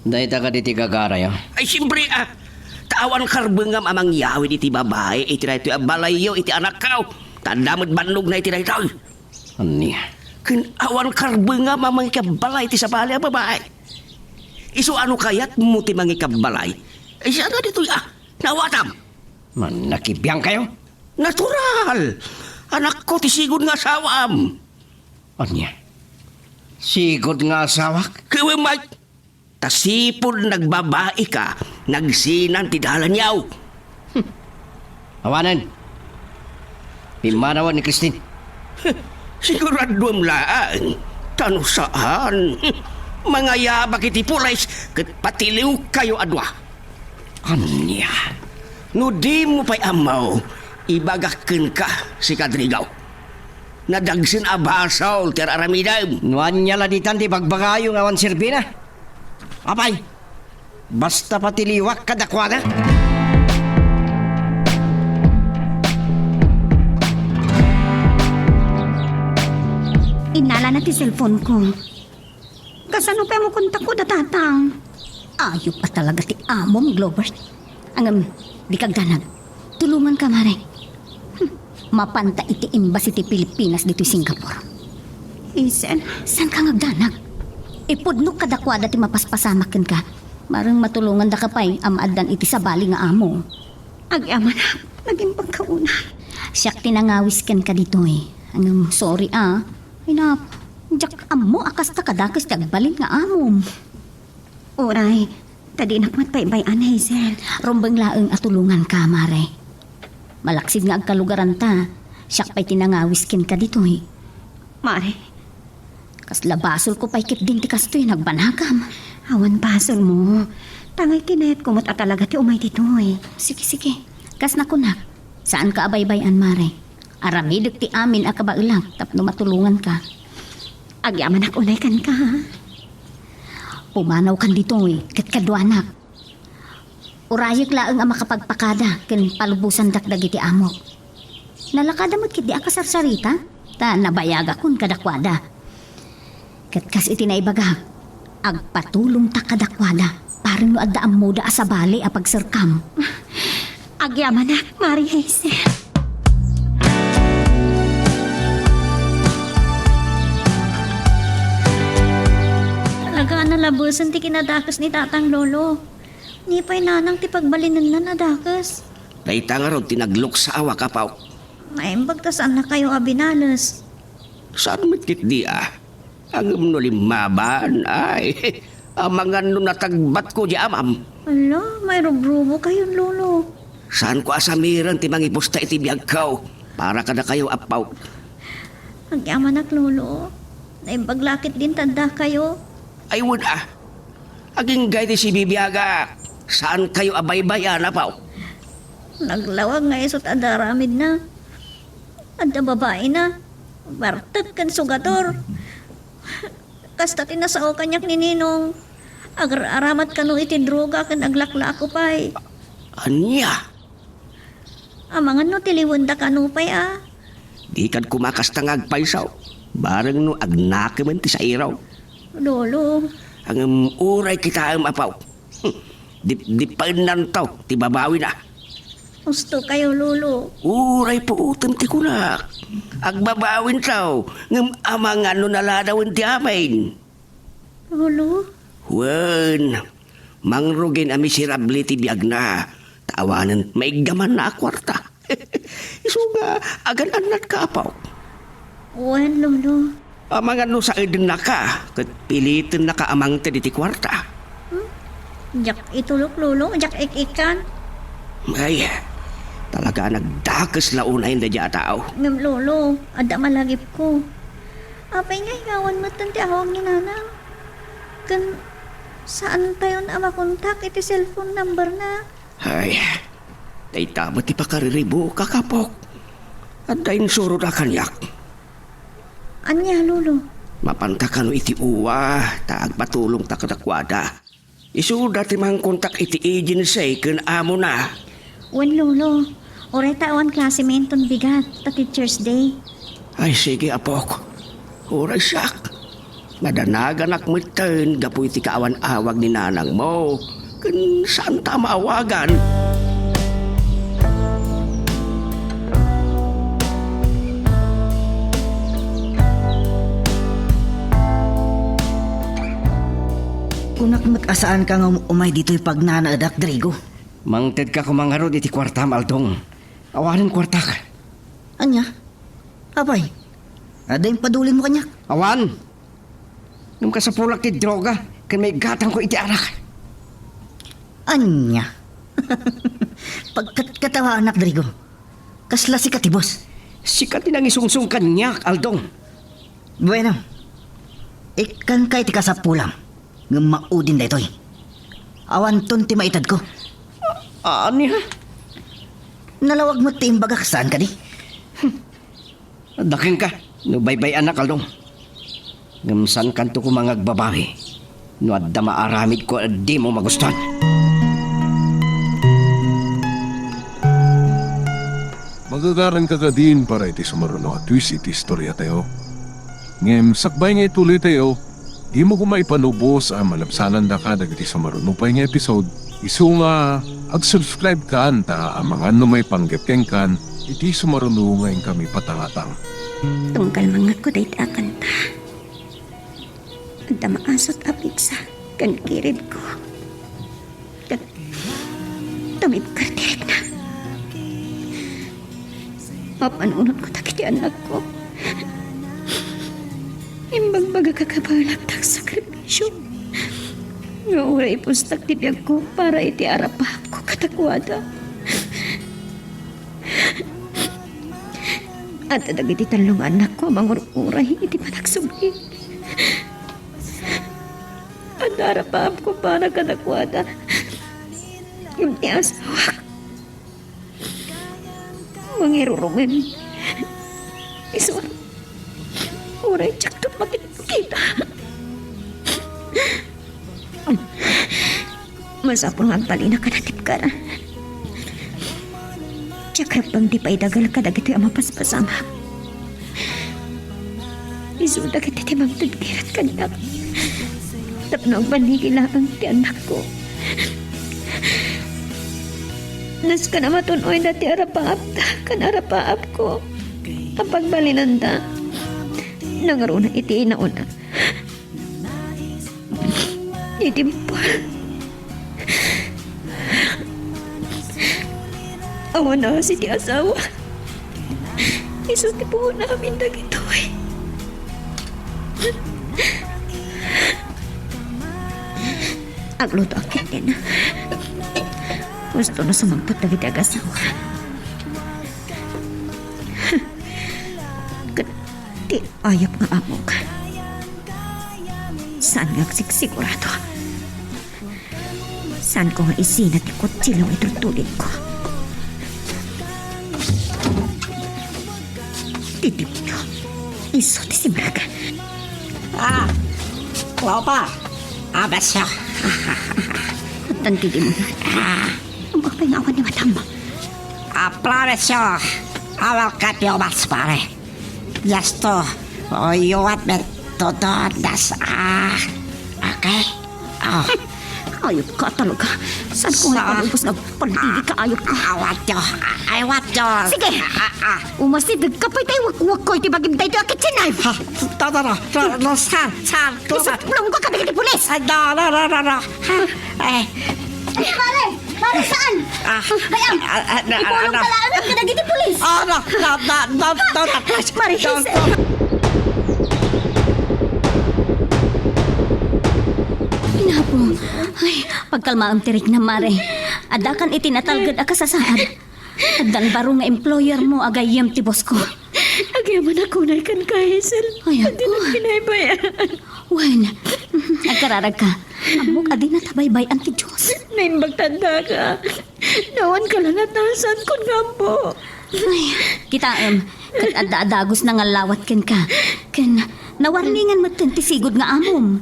Dayta kadi ti gagarayo? Ay, siempre, ah. Ta awan karbengam a mangyawid iti babai iti daytoy a balayyo iti anakko. Ta adda met bannogna iti daytoy. Ania? Ken awan karbengam a mangikabbalay iti sabali a babai. Isu a no kayatmo ti mangikabbalay, ay, saan nga ditoy, ah? Naawatam. Manakibiang kayo? Natural! Anakko ti sigud nga asawam. Ania? Sigud nga asawak? Kiwem, Mike. Ta sipud nagbabaika, nagsinan ti dalanyo. Awanen. Pimmanawan ni Christine. Siguraduem laeng. Ta no saan, mangayabak iti pulis ket patiliwkayo a dua. Ania? No dimo pay ammo, ibagak kenka, sika Drigo. Nadagsen a basol ti ar-aramidem. No ania la ditan ti bagbagayo nga awan serbina? Apay, basta patiliwak kadakuada. Innalana ti cellphone ko. Kasano pay mo kontakko da tatang? Ayup a talaga ti amom, Glover. Ngem, dika agdanag. Tulonganka, Mare. Hmm. Mapanta iti embassy ti Pilipinas ditoy Singapore. Hazel. Saanka nga agdanag? Ipudnok kadakuada ti mapaspasamak kenka. Mareng matulongandaka pay a maaddan iti sabali nga amo. Agyamanak, naging pagkauna. Siak ti nangawis kenka ditoy. Ngem, sorry a. Ay, nap-, diak ammo a kasta kadakes ti agbalin nga amom. Uray, ta dinak met baybay-an, Hazel. Rumbeng laeng a tulonganka, Mare. Malaksid nga agkalugaranta, siak pay ti nangawis kenka ditoy. Mare. Kasla basolko pay ketdin ti kastoy nga agbanagam. Awan basolmo. Tangay kinayatko met a talaga ti umay ditoy. Sige, sige. Kas nakunak, saanka a baybay-an, Mare. Aramidek ti amin a kabaelak tapno matulonganka. Agyamanak unay kenka, ha? Pumanawkan ditoy ket kaduanak. Urayek laeng a makapagpakada ken palubosandak dagiti amok. Nalakada met ketdi a kasarsarita, ta nabayagakon kadakuada. Ket kas iti naibagak, agpatulongta kadakuada, bareng no adda ammoda a sabali a pagserkam. Agyamanak, Mari Hazel. Talaga a nalabesen ti kinadakes ni Tatang, Lolo. Ni pay nanang ti pagbalinennan a dakes. Dayta ngarud ti nagluksaawak, apo. Naimbag ta saannakayo a binales. Saan met ketdi a? Ngem no limmaban, ay, amangan no natagbatko diay amam. Ala, mairubrubokayon, Lolo. Saanko a samiren ti mangipusta iti biagko para kadakayo, apo. Agyamanak, Lolo. Naimbag la ketdin ta addakayo. Ay, wen a. Agingga iti sibibiagak. Saankayo a baybay-an, apo. Naglawag nga isu ti adda aramidna. Adda babaina. Bartek ken sugator. Kasta ti nasao kaniak ni Ninong. Agar-aramat kano iti droga ken aglaklako pay. Ania? Amangan no tiliwenda kano pay a. Dikad koma kasta nga agpayso. Bareng no agnakemen ti sairo. Lolo. Ngem uray kitaem, apo. Dipdipennanto ti babawina. Husto kayo, Lolo. Uray puotem ti kunak. Agbabawinto, ngem amangan no naladawen ti amin. Lolo? Wen, mangrugin a miserable ti biagna, ta awanen maiggamanna a kuarta. Isu nga agan-annatka, apo. Wen, Lolo. Amangan no saedennaka, ket pilitennaka a mangted iti kuarta. Hmm? Diak itulok, Lolo, diak ik-ikkan. Ay, talaga a nagdakes la unayen daydiay a tao. Ngem, Lolo, adda malagipko. Apay nga igawan metten ti awag ni Nanang? Ken saantayon a makontak iti cellphone number na? Ay, dayta met ti pakariribukak, apok. Adda insuroda kaniak. Ania, Lolo? Mapanta kano iti uwa, ta agpatulongta kadakuada. Isuda ti mangkontak iti agency ken amona. Wen, Lolo. Uray ta awan klase mi inton bigat ta Teacher's Day. Ay, sige, apok. Uray siak. Nadanaganak metten gapu iti kaawan-awag ni nanangmo, ken saanta a maawagan. Kunak met a saanka nga um-, umay ditoy pagnanaedak, Drigo. Mangtedka koma ngarud iti kuartam, Aldong. Awanen kuartak. Ania? Apay, adda impadulinmo kaniak? Awan! Ngem kasapulak ti droga ken maigatangko iti arak. Ania? Pagkatkatawaanak, Drigo. Kasla sika ti boss. Sika ti nangisungsong kaniak, Aldong. Bueno, ikkanka iti kasapulam, ngem maudin daytoy. Awanton ti maitedko. A-, ania? Nalawag met ti imbagak, saan kadi? Adda kenka no baybay-anak, Aldong. Ngem saankanto koma nga agbabawi no adda maaramidko a dimo magustuan. Magagaranka kadin para iti sumaruno a twist iti istoriatayo. Ngem sakbay nga ituloytayo, dimo koma ipalubos a malabsanandaka dagiti sumaruno pay nga episode. Isu nga, ag-subscribe kan ta amangan no maipanggep kenkan iti sumaruno nga inkami patangatang. Tunggal mangngegko dayta a kanta, adda maasut a pigsa ken kiridko. Ket tumibker ti rikna. Mapanunotko dagiti annakko. Imbagbagak a kabaelak ti agsakripisio nga uray ipustak ti biagko para iti arapaapko kadakuada. Adda dagiti tallo nga annakko a mangur-uray iti panagsubli. Adda arapaapko para kadakuada. Ngem ti asawak, mangirurumen. Isu, uray diakto makit-, kita. Masapul nga agbalinaka a natipkaran. Diak ragbeng ti paidagal kadagitoy a mapaspasamak. Isu dagiti ti mangted ngarud kaniak tapno agbaligi laeng ti annakko. Nasken a matun-oyda ti arapaapda ken arapaapko a pagbalinanda. Nangruna iti inauna. Ni Dimple. Awan asi ti asawa. Isu ti puonamin dagitoy. Agluto a kenden. Husto no sumangpet dagiti agasawa. Ket ti ayup nga amok. Saan nga agsigsigurado. Saanko nga isina ti kutsilio nga itultulidko. Ti demonio. Isu ti simrek. Ah! Wow pa! Ah, besyo! Addan ti demonio. Ah! Ang apay nga awan ni madam. Ah, promise you, I will keep you much, pare. Just to, oh, you want me to do this, ah, okay? Oh. Ayup ka talaga. Saanko nga ipalubos nga agbaligi ka, ayup ka. I want you. I want you. Sige. Ah, ah. Umasideg ka pay tay wakwak ko iti bagim daytoy a kitchen knife. Ha? Ta, ta, ta, ta, no, saan, saan? Isuplongko kadagiti pulis. Ah, no, no, no, no, no. Eh. Pare! Pare, saan? Ah, Bayam! Ah, ah, na, Ipulong ah, na. Ka laeng kadagiti pulis! Ah, na, na, na, na, na, na, Marites! Inapo, ay, pagkalmaem ti riknam, Mare. Addakan iti natalged a kasasaad. Addan baro nga employer mo a gayyem ti boss ko. Agyamanak unay kenka, Hazel. Ay, Adda ako. Binaybay-an. Wen, agkararagka. Ammok a dinata baybay-an ti Dios. Naimbag ta addaka. Awan kalangatasan, kun ngampo. Ay, kitaem, ket adda a dagusna nga allawat kenka. Ken nawarningan metten ti sigud nga amom.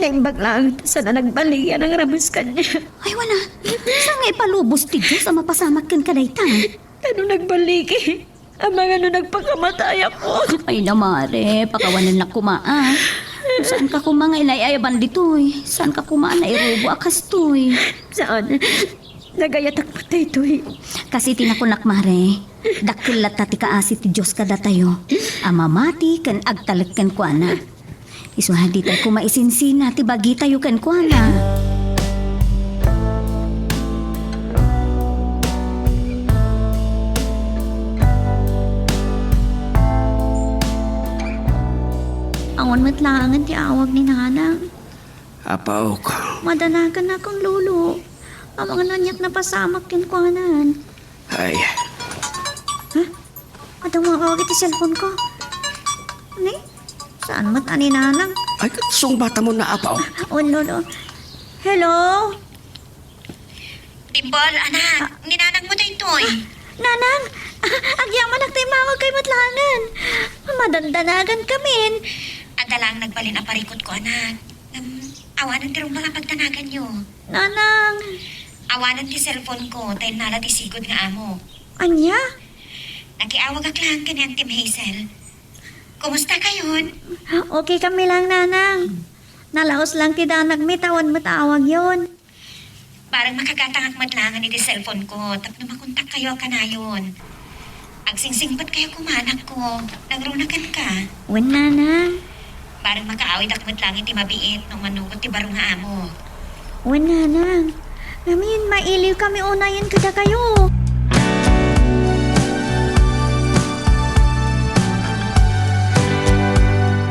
Naimbag laeng ta saan a nagbaligi a nangrames kaniak. Ay, wen a. Saan nga ipalubos ti Dios a mapasamak kenka dayta? Ta no nagbaligi, amangan no nagpakamatayakon. Ay, na, Mare, pakawanennak koma, a. Saanka koma nga inay-ayaban ditoy. Saanka koma a nairubo a kastoy. Saan? Nagayatak met daytoy. Kas iti nakunak, Mare, dakkel latta ti kaasi ti Dios kadatayo a mamati ken agtalek kenkuana. Isu a ditay koma isinsina ti bagitayo kenkuana. Awan met laengen ti awag ni Nanang. Apaok. Madanagan nakon, Lolo. Amangan no aniak napasamak kenkuanan. Ay. Ha? Adda nga awag iti cellphone ko. Ni? Saan met a ni Nanang? Ay, ket sungbatam na, apaw. Oh, no, no. Hello? Dimple, anak, ni Nanang mo daytoy. Ah, Nanang, agyamanak ta immawagkay met laengen. Madandanagan kamin. Adda laeng nagbalin a parikutko, anak. Ngem, awanen ti rumbeng a pagdanaganyo. Nanang! Awanen ti cellphone ko, ta innala ti sigud nga amo. Ania? Nakiawagak laeng ken ni Auntie Hazel. Kumusta kayon? Okay kami laeng, Nanang. Nalaos laeng ti danagmi ta awan met awagyon. Bareng makagatangak met laengen iti cellphone ko tapno makontakkayo a kanayon. Agsingsingpetkayo koma, anakko. Nangruna kenka. Wen, Nanang. Bareng makaawidak met laeng iti mabiit no umanugot ti baro nga amo. Wen, Nanang. Ngamin, mailiwkami unayen kadakayo.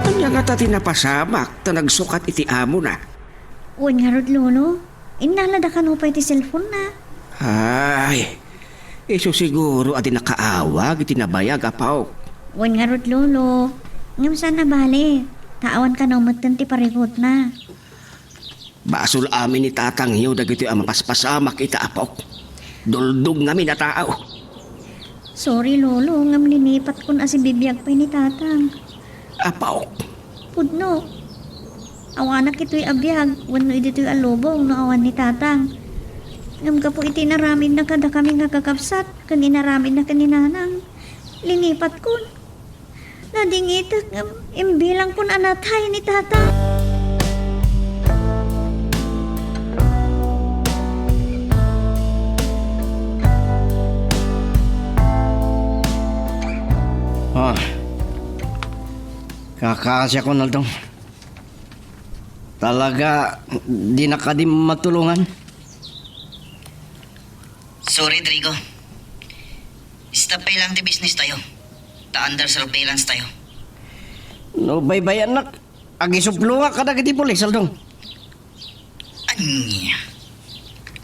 Ania ngata ti napasamak ta nagsukat iti amona? Wen ngarud, Lolo. Innalada kano pay ti cellphone-na. Ay, isu siguro a di nakaawag iti nabayag, apaw. Wen ngarud, Lolo. Ngem saan a bale, ta awan kano metten ti parikutna. Basol amin ni tatangyo dagitoy a mapaspasamak ita, apaw. Duldog ngamin a tao. Sorry, Lolo, ngem linipatkon a sibibiag pay ni Tatang. Apaw. Pudno. Awanak itoy a biag wenno ditoy a lubong no awan ni Tatang. Ngem gapu iti inaramidna kadakami nga kakabsat ken inaramidna ken ni Nanang, linipatkon. Nadingitek ngem imbilangkon a natay ni Tatang. Ah. Kakaasiakon, Aldong. Talaga, dinak kadi matulongan. Sorry, Drigo. Stop pay lang ti business tayo. Ta under surveillance tayo. No, baybayannak, agisuplongak kadagiti pulis, Aldong. Ania?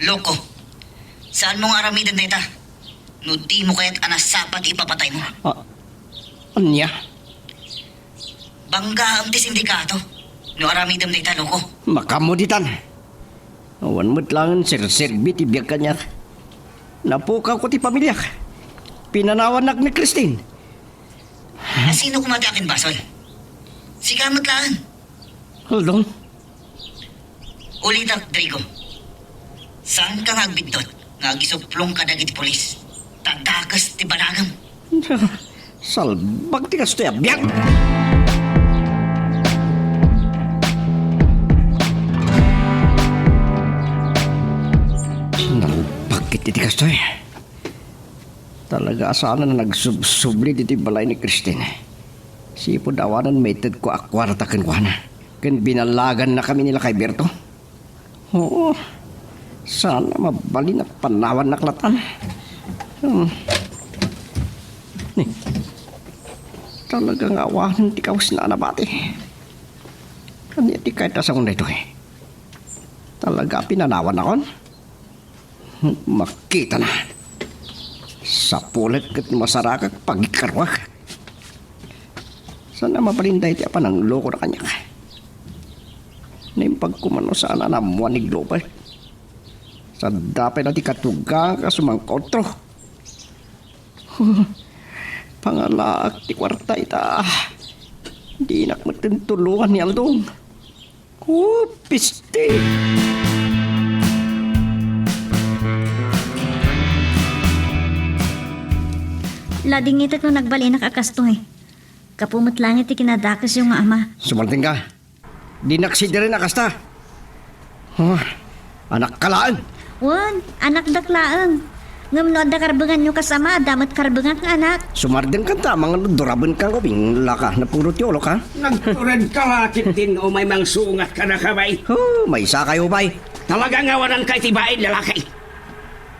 Loko. Saanmo nga aramiden dayta? No dimo kayat a nasapa ti ipapataymo. Ah, ania? Banggaam ti sindikato no aramidem dayta, loko. Makaammo ditan. Awan met laeng serserbi ti biag kaniak. Napukawko ti pamiliak. Pinanawannak ni Christine. A, sino koma ti akinbasol? Sika met laeng. Aldong. Ulitek, Drigo. Saanka nga agbiddut nga agisuplong kadagiti pulis. Ta dakes ti banagem. Salbag ti kastoy a biag! Nalbag ket iti kastoy. Talaga a saan a nagsubsubli ditoy balay ni Christine. Sipud awanen maitedko a kuarta kenkuana. Ken binallagannakami ni Lakay Berto. Oo. Saan a mabalin a panawannak latan. Hmm. Ni, talaga nga awanen ti kawesna a nabati. Ania ti kayat a saon daytoy? Talaga a pinanawannakon? Makitana. Sapulet ket masarakak pagikkaruak. Saan a mabalin daytoy a pananglokona kaniak. Naimbag koma no saan a naammoan ni Glover. Sadda pay la ti katugang a sumangkautro. Pangalaak ti kuarta ita. Dinak metten tulongan ni Aldong. Oh, piste! Ladingitek no nagbalinak a kastoy. Gapu met laeng iti kinadakesyo nga ama. Sumardengka. Dinak sidiren a kasta. Oh, anakka laeng. Wen, anakdak laeng. Ngem no adda karbenganyo kas ama, adda met karbengak nga anak. Sumardengkanta, amangan no durabenkan ko, binglaka, napuro ti ulok, ha? Nagturedka la ketdin umay mangsuungat kadakami. Oh, maysakayo pay. Talaga nga awananka iti bain lalaki.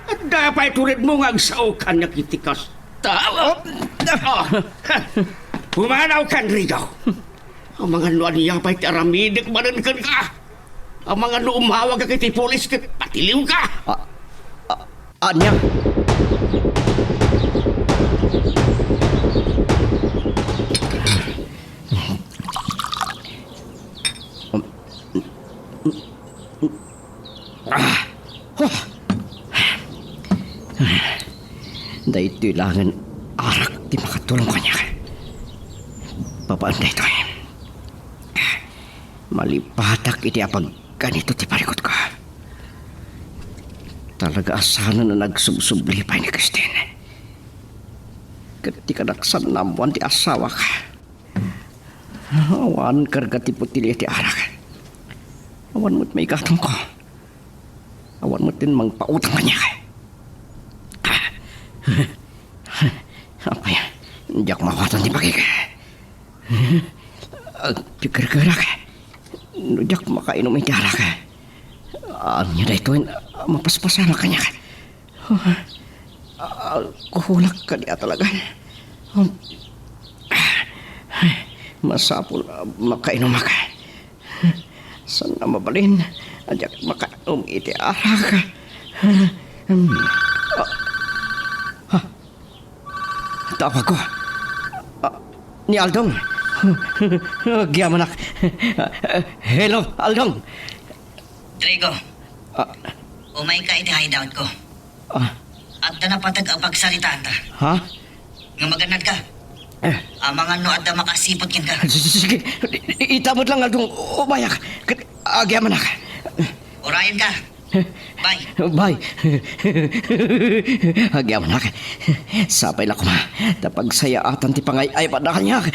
Adda pay turedmo nga agsaokan nga iti kasta. Oh, ah, pumanawkan, Rigo. Amangan no ania pay ti aramidek manen kenka. Amangan no umawagak iti pulis ket patiliwka. Ah, ah, ania? Ah! Huh! Daytoy laengen arak ti makatulong kaniak. Babaen daytoy, malipatak iti apagkanito ti parikutko. Talaga a saanen a nagsubsubli pay ni Christine. Ket ti kadaksan naammoan ti asawak. Awan karga ti botelia ti arak. Awan met maigatangko. Awan met ti mangpautang kaniak. Apay, diak maawatan ti bagik. Agpiggergerak no diak makainom iti arak. Ania daytoy a mapaspasamak kaniak? Alkoholak kadi a talaga. Masapul a makainumak. Saan a mabalin a diak makainom iti arak. Ah, ah, tawagko. Ah, ni Aldong. Agyamanak. Hello, Aldong. Trigo, ah, umayka iti hideoutko. Ah. Adda napateg a pagsaritaanta. Ha? Nga magannadka. Amangan no adda makasiput kenka. Sige, ita met lang nga agdung ubayak. Ket agyamanak. Urayenka. Bye. Bye. Agyamanak. Sapay la koma ta pagsayaatan ti pangay-ayabanna kaniak.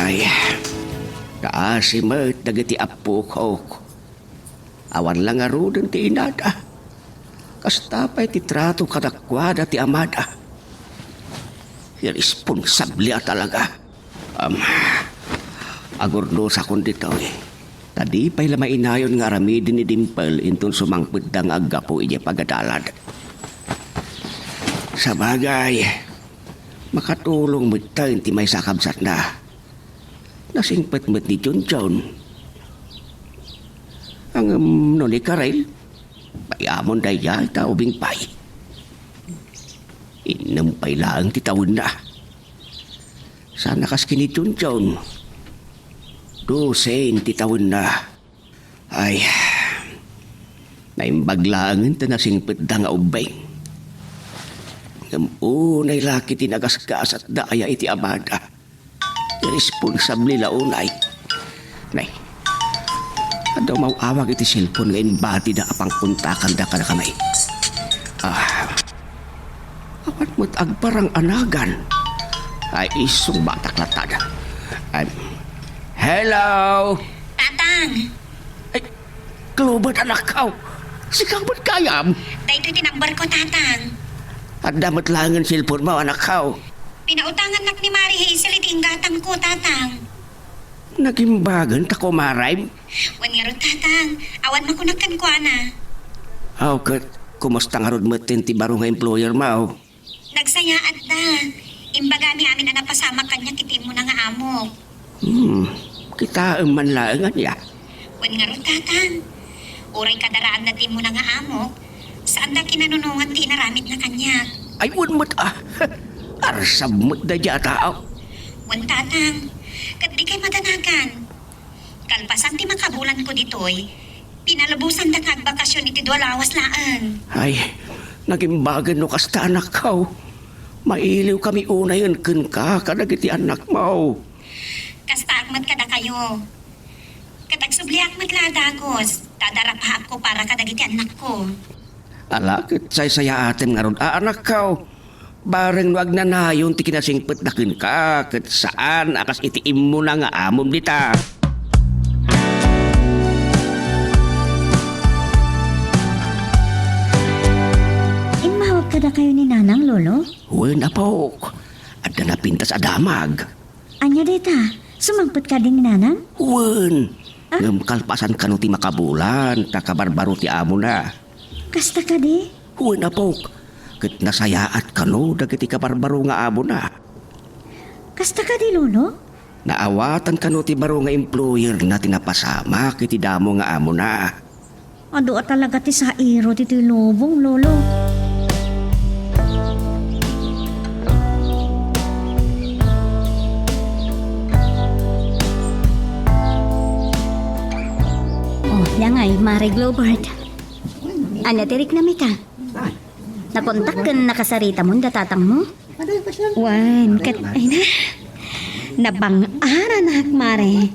Ay, kaasi met dagiti appokok. Awan la ngaruden ti inada. Kasta pay ti trato kadakuada ti amada. Irresponsable a talaga. Am, agurdosakon ditoy. Ta di pay la mainayon nga aramiden ni Dimple inton sumangpetda nga aggapu idiay pagadalad. Sabagay, makatulong metten ti maysa a kabsatna. Nasingpet met ni Junjun. Ngem no ni Karen, bayamon daydiay ta ubing pay. Innem pay laeng ti tawenna. Saan a kas ken ni Junjun. Dose ti tawenna. Ay, naimbag laengen ta nasingpetda nga ubbing. Ngem unay la ket ti nagasgasatda aya iti amada. Irresponsable la unay. Nay, adda umaw-awag iti cellphone nga imbatida a pangkontakanda kadakami. Ah, awan met agparang-anagan. Ay, isungbatak latta. Ay, hello! Tatang! Ay, Clover, anakko. Sika met gayam. Daytoy ti number ko, Tatang. Adda met laengen cellphone mo, anakko. Pinautangannak ni Mari Hazel iti inggatangko, Tatang. Nagimbagen ta kumarem? Wen ngarud, Tatang. Awan makunak kenkuana. Aw, ket kumusta ngarud metten ti baro nga employer mo? Nagsayaatda. Imbagami amin a napasamak kaniak iti immuna nga amok. Hmm, kitaem man laeng ania? Wen ngarud, Tatang. Uray kadaraanna ti immuna nga amok, saanda kinanunongan ti inaramidna kaniak. Ay, wen met, ah. Arsab met daydiay a tao. Wen, Tatang. Ket dikay madanagan. Kalpasan ti makabulanko ditoy, pinalubosanda nga agbakasyon iti dua lawas laeng. Ay, nagimbagen no kasta, anakko. Mailiwkami unayen kenka kadagiti annakmo. Kastaak met kadakayo. Ket agsubliak met la a dagus, ta adda rapaapko para kadagiti annakko. Ala, ket saysayaatem ngarud a, anakko. Bareng no agnanayon ti kinasingpetda kenka, ket saan a kas iti immuna nga amom dita. Immawag kadakayo ni Nanang, Lolo? Wen, apok. Adda napintas a damag. Ania dayta? Sumangpet kadi ni Nanang? Wen. Ah? Ngem kalpasan kano ti makabulan, ta kabarbaro ti amona. Kasta kadi? Wen, apok. Ket nasayaat kano dagiti kabarbaro nga amona. Kasta kadi, Lolo? Naawatan kano ti baro nga employerna ti napasamak iti damo nga amona. Adu a talaga ti sairo ditoy lubong, Lolo. Oh, ania ngay, Mare Globert. Ania ti riknam ita? Nakontak ken nakasaritamon da tatangmo? Wen, ket, ay na. Nabang-aranak, Mare.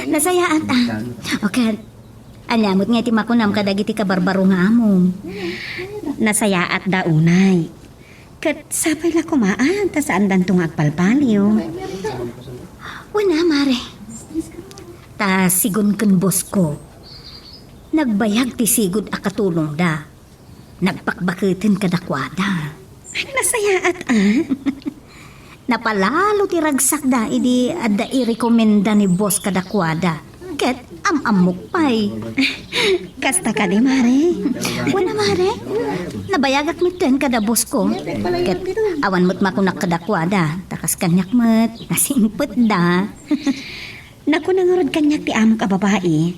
Nasayaat, ah. O ket, ania met nga iti makunam kadagiti kabarbaro nga amom? Nasayaatda unay. Ket sapay la koma, ah, ta saandanto nga agpalpaliw. Wen a, Mare. Ta sigun ken boss ko, nagbayag ti sigud a katulongda. Nagpakbaketen kadakuada. Ay, nasayaat, ah. Napalalo ti ragsakda idi adda irekomenda ni boss kadakuada. Ket am-ammok pay. Kasta kadi, Mare? Wen a, Mare. Nabayagak metten kada boss ko. Ket awan met makunak kadakuada. Ta kas kaniak met, nasingpetda. Nakuna ngarud kaniak ti amok a babai.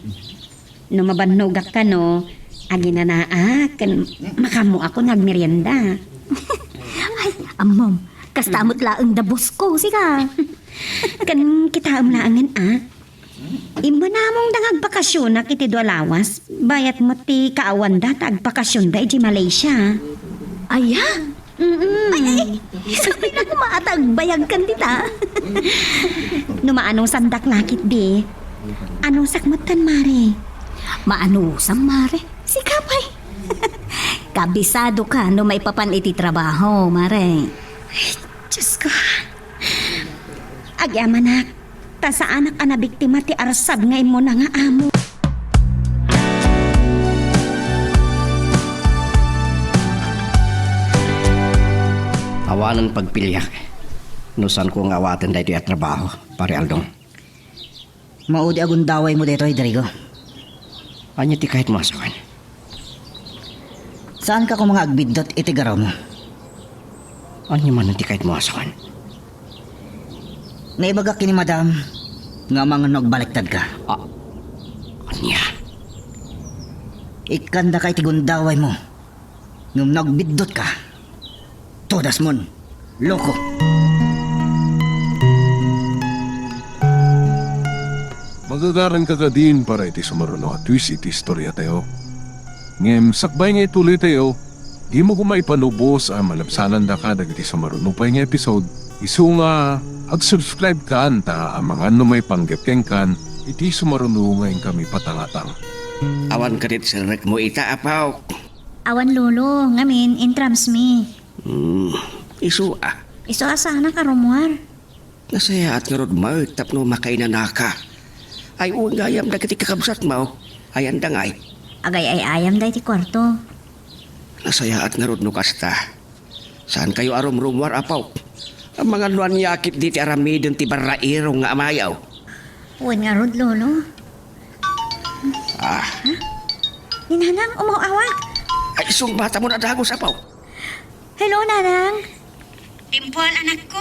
No mabannogak kano, aginanaak ken makaammoak nga agmerienda. Ay, ammom, kasta met laeng da boss ko, sika. Ken kitaem laengen, a? Immanamongda nga agbakasionak iti dua lawas, bayat met ti kaawanda ta agbakasionda idiay Malaysia. Aya? Mm-mm. Ay, ay, sakbay na kumaata agbayagkan dita. No maanusandak lakit di, anusak met kan mare. Maanusam, mare? Sika pay. Kabisado ka no maipapan iti trabaho, mare. Ay, Diyos ko. Agyamanak, ta saanak a nabiktima ti arsad nga immuna nga amo. Awanen pagpiliak no saanko nga awaten daytoy a trabaho, Pare Aldong. Maudi a gundawaymo daytoy, Drigo. Ania ti kayatmo a sawen? Saanka koma nga agbiddut iti garrumo? Ania manen ti kayatmo a sawen? Naibagak ken ni Madam nga amangan no agbaliktadka. Ah, ania? Ikkandaka iti gundawaymo. Ngem no agbiddutka, tudasmon, loko. Magagaranka kadin para iti sumaruno a twist iti istoriatayo. Ngem sakbay nga ituloytayo, dimo koma ipalubos a malabsanandaka dagiti sumaruno pay nga episode. Isu nga, ag-subscribe kan ta amangan no maipanggep kenkan iti sumaruno nga inkami patangatang. Awan kadit serrekmo ita, Apo? Awan, Lolo. Ngamin, intrams mi. Hmm, isu a. Isu a saanak a rummuar. Nasayaat ngarud met tapno makainanaka. Ay, wen gayam dagiti kakabsatmo. Ayanda ngay? Agay-ay-ayamda iti kuarto. Nasayaat ngarud no kasta. Saankayo a rumrummuar, Apo? Amangan no ania ketdi ti aramiden ti barrairong nga amayo? Wen ngarud, Lolo. Ah. Ha? Ni Nanang, umaw-awag. Ay, sungbatamon a dagus, Apo. Hello, Nanang. Dimple, anakko.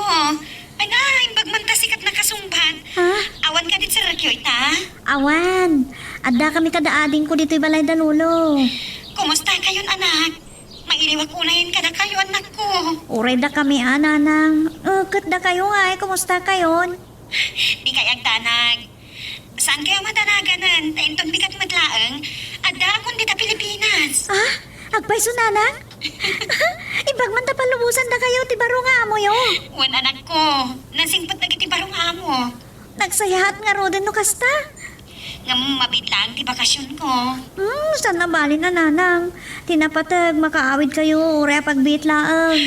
Ay, na, imbag man ta sika ti nakasungbat. Ha? Awan kadit serrekyo ita? Awan. Adda kami kada adingko ditoy balayda, Lolo. Kumusta kayon, anak? Mailiwak unayen kadakayo, anakko. Uray dakami a, Nanang. Eh, ket dakayo ngay, kumusta kayon? Dikay agdanag. Saankayo madanaganen, ta inton bigat met laeng, addaakon dita Pilipinas. Ah? Agpayso, Nanang? Imbag man ta palubosandakayo ti baro nga amoyo. Wen, anakko, nasingpet dagiti baro nga amo. Nagsayaat ngaruden no kasta. Ngem mabiit laeng ti bakasionko. Hmm, saan a bali, Nanang. Ti napateg, makaawidkayo, uray a pagbiit laeng.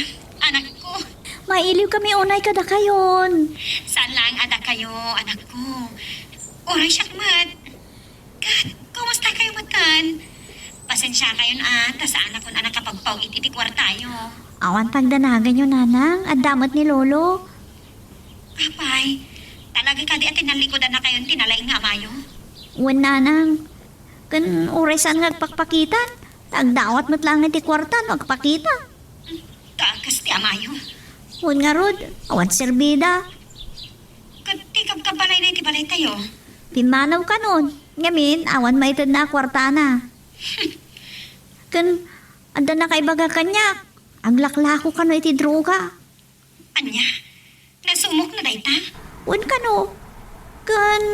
Anakko. Mailiwkami unay kadakayon. Saan laeng a dakayo, anakko. Uray siak met. Ket, kumustakayo metten? Pasensiakayon a, ta saanakon a nakapagpaw-it iti kuartayo. Awan pagdanaganyo, Nanang. Adda met ni Lolo. Apay, talaga kadi a tinallikudanakayon ti nalaing nga amayo? Wen, Nanang. Ken uray saan nga agpakpakitan, ta agdawat met laeng iti kuarta no agpakita. Kakas ti amayo. Wen ngarud, awan serbida. Ket ti kabkabbalayna iti balaytayo? Pimmanaw kanon, ngamin, awan maitedna a kuartana. Ken, adda nakaibaga kaniak, aglaklako kano iti droga. Ania? Nasumokna dayta? Wen kano. Ken,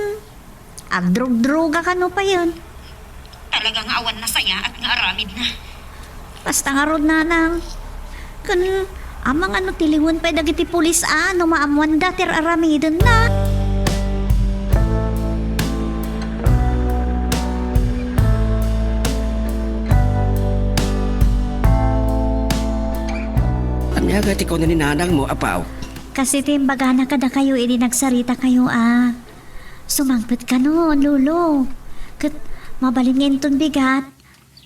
agdrugdruga kano payen. Talaga nga awan nasayaat nga aramidna. Kasta ngarud, Nanang. Ken, amangan no tiliwen pay dagiti pulis a no maammoanda ti ar-aramidenna. Ania nga ti kuna ni nanangmo, Apo? Kas iti imbagana kadakayo idi nagsaritakayo a, sumangpet kano, Lolo. Ket mabalin nga inton bigat,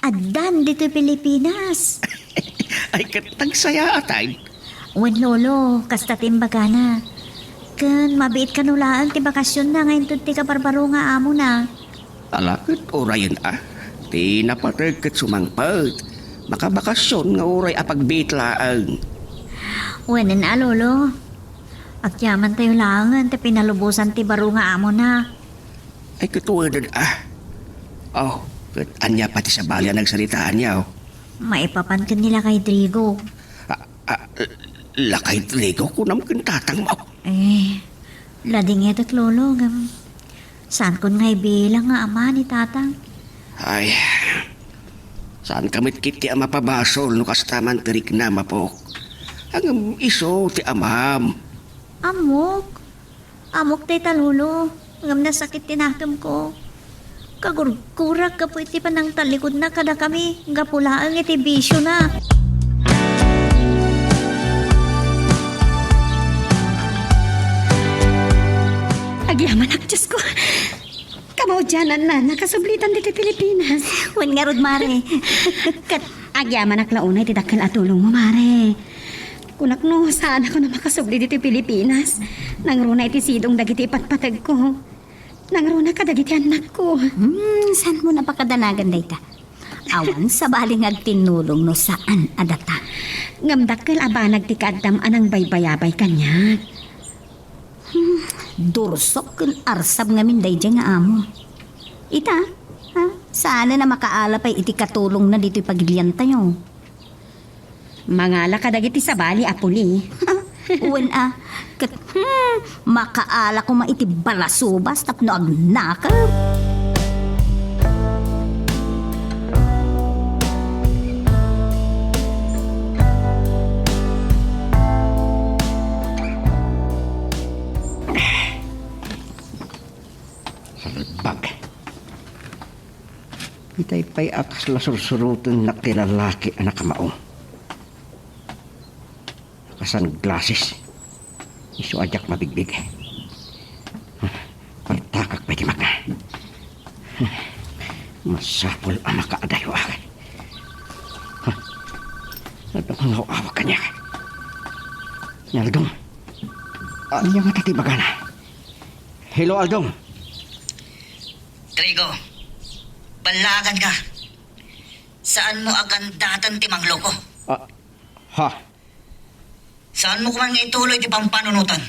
addan ditoy Pilipinas. Ay, ket nagsayaatan. Wen, Lolo, kasta ti imbagana. Ken mabiit kano laeng ti bakasionna nga inted ti kabarbaro nga amona. Ala, ket urayen a. Ti napateg ket sumangpet. Makabakasion nga uray a pagbiit laeng. Wen a, Lolo. Agyamantayo laengen ti pinalubosan ti baro nga amona. Ay, ket wen a. Oh, ket ania pay ti sabali a nagsaritaanyo? Maipapan ken ni Lakay Drigo. Ah, ah, Lakay Drigo, kunam ken tatangmo. Eh, ladingetek, Lolo, ngem Saankon nga ibilang nga ama ni tatang. Ay, saanka met ketdi a mapabasol no kasta man ti riknam, apok. Ngem isu ti amam. Ammok. Ammok dayta, Lolo. Ngem nasakit ti nakemko. Kagurgurak gapu iti panangtallikudna kadakami gapu laeng iti bisiona. Agyamanak, Diosko. Kamaudiananna, nakasublitan ditoy Pilipinas. Wen ngarud, Mare. Ket agyamanak la unay ti dakkel a tulongmo, Mare. Kunak no saanakon a makasubli ditoy Pilipinas. Nangruna iti sidong dagiti ipatpategko. Nangruna kadagiti annakko. Hmm, saanmo a pakadanagan dayta? Awan sabali nga agtinnulong no saan a data. Ngem dakkel a banag ti kaaddam a nangbaybayabay kaniak. Hmm, dursok ken arsab ngamin daydiay nga amo. Ita, ha? Saanen a makaala pay iti katulongna ditoy pagiliantayo. Mangala kadagiti sabali a puli. Wen a, ket, hmm, makaala koma iti balasubas tapno agnakem. Salbag. Itay pay a kasla sursurotennak ti lalaki a nakamao. Naka-sunglasses. Isu a diak mabigbig. Partakak pay ti magna. Masapul a makaadayo ak. Adda mangaw-awag kaniak. Ni Aldong. Ania ngata ti ibagana? Hello, Aldong. Trigo, ballaaganka. Saanmo a gandaten ti mangloko. Ah, ha? Saanmo koma nga ituloy ti pampanunotan.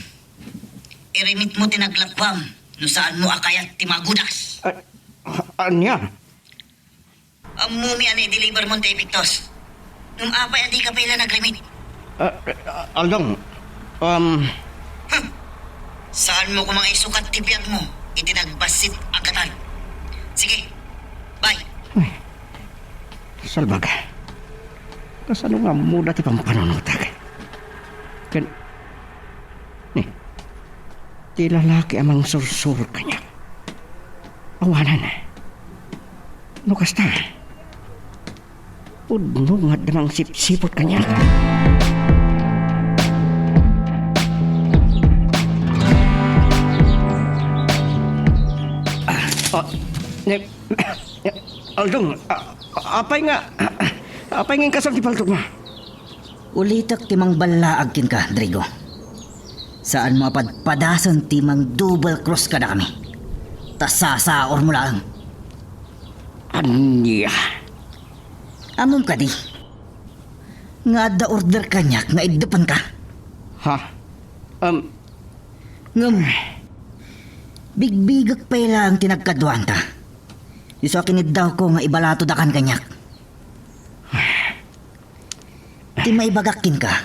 Irimitmo ti naglakuam no saanmo a kayat ti magudas. Ah, ha-, ania? Ammomi a naideliver mon ti epektos. Ngem apay a dika pay la nagrimit? Ah, ah, Aldong, um, Huh! Saanmo koma nga isukat ti biagmo iti nagbassit a gatad. Sige, bye. Ay, salbag. Kasano nga ammoda ti pampanunotak? Ken, ni, ti lalaki a mangsursuro kaniak. Awanen. No kasta, pudno nga adda mangsipsiput kaniak. Ah, ah, ne-, Aldong, ah, apay nga, apay nga inkasam ti paltokmo? Ulitek ti mangballaag kenka, Drigo. Saanmo a padpadasen ti mang-double cross kadakami. Ta sasaurmo laeng. Ania? Ammom kadi nga adda order kaniak nga iddepenka? Ha? Um, Ngem, bigbigek pay laeng ti nagkaduanta. Isu a kiniddawko nga ibalatodakan kaniak. Ti maibagak kenka,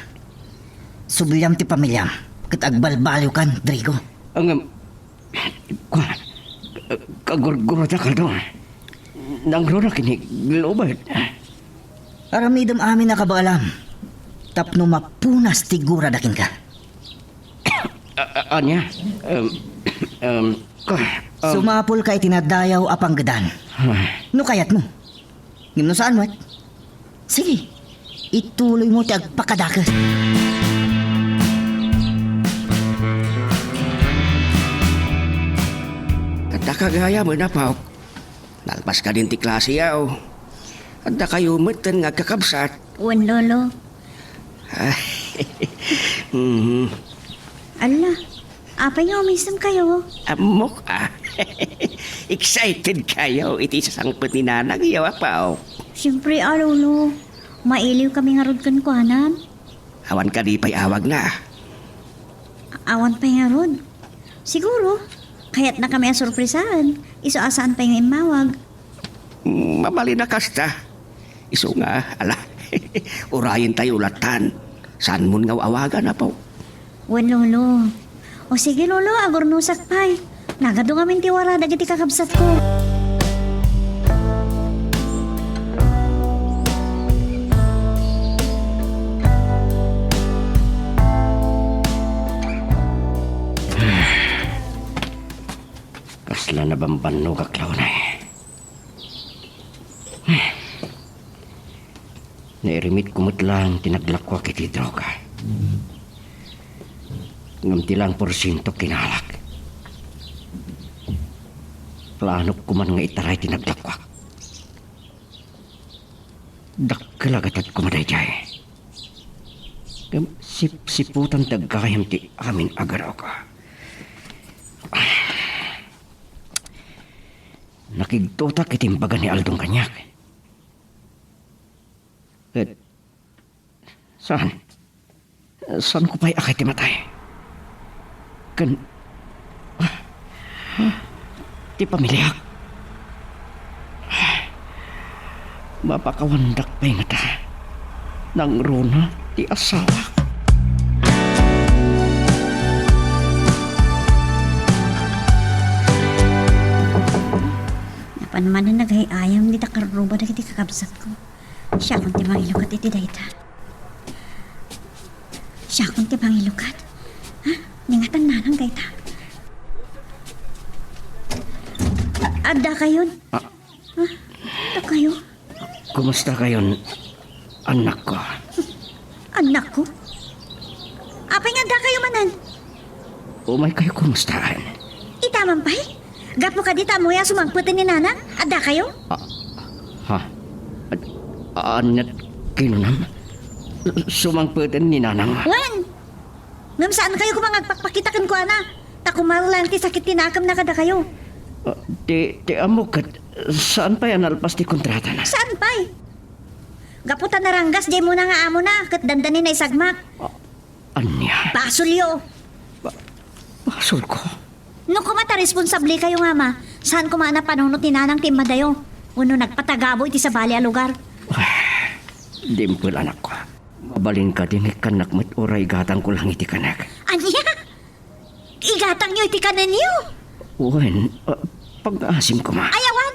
subliam ti pamiliam ket agbalbaliwkan, Drigo. Ngem, kua, kagurgurodak, Aldong. Nangruna ket ni Globert. Aramidem amin a kabaelam tapno mapunas ti gurada kenka. A-, a-, ania? Em, em, ka-, em. Sumapulka iti nadayaw a panggedan. Ah. No kayatmo. Ngem no saan met, sige, ituloymo ti agpakadaket. Adda ka gayam, Apo. Nalpas kadin ti klase, aw. Adda kayo metten nga agkakabsat. Wen, Lolo. Mhm. Ala, apay nga umisem kayo? Ammok, ah. Excited kayo iti sasangpet ni Nanang, yaw, Apo. Siyempre, ah, Lolo. Mailiw kami ngarud kenkuanan. Awan kadi pay awagna? Awan pay ngarud. Siguro, kayatna kami a sorpresaen. Isu a saan pay nga immawag. Mabalin a kasta. Isu nga, ala, urayentayo lattan. Saanmon nga awagan, Apo? Wen, Lolo. O sige, Lolo, agurnosak pay. Nagadu ngamin ti wara dagiti kakabsatko. Kasla nabambannogak la unay. Nairimitko met laeng ti naglakuak iti droga. Ngem ti laeng porsiento kinaalak. Planok koman nga itaray ti naglakuak. Dakkel a gatad koma daydiay. Ngem sipsiputan ti aggayam ti amin a droga. Nakigtotak iti imbaga ni Aldong kaniak. Ket saan? Saanko pay a kayat ti matay? Ken ti pamiliak? Mapakawandak pay ngata? Nangruna ti asawak. Napan manen nagay-ayam dita karruba dagiti kakabsatko. Siakon ti mangilukat iti dayta. Siakon ti mangilukat? Ha? Ningatan nanang dayta? Adda kayon? Ah. Ha? Adda kayo? Kumusta kayon, annakko? Annakko? Apay nga adda kayo manen? Umay kayo kumustaen? Itaman pay? Gapu kadi ta ammoyo a sumangpeten ni nanang, adda kayo? Ah, ha? Ad-, aniat kinunam? Sumangpeten ni nanang? Wen! Ngem saan kayo koma nga agpakpakita kenkuana, ta kumarla ti sakit ti nakemna kadakayo. Ah, ti, ti ammok ket saan pay a nalpas ti kontratana? Saan pay? Gapu ta naranggas diay umuna nga amona ket dandani naisagmak. Ah, ania? Basolyo. Ba-, basolko? No koma ta responsable kayo nga ama, saan koma a napanunot ni nanang ti immadayo? Wenno nagpatagabo iti sabali a lugar? Ah, dimple, anakko. Mabalin kadi nga ikkannak met uray igatangko lang iti kanek? Ania? Igatangyo iti kanenyo? Wen, ah, pagngaasim koma. Ay, awan.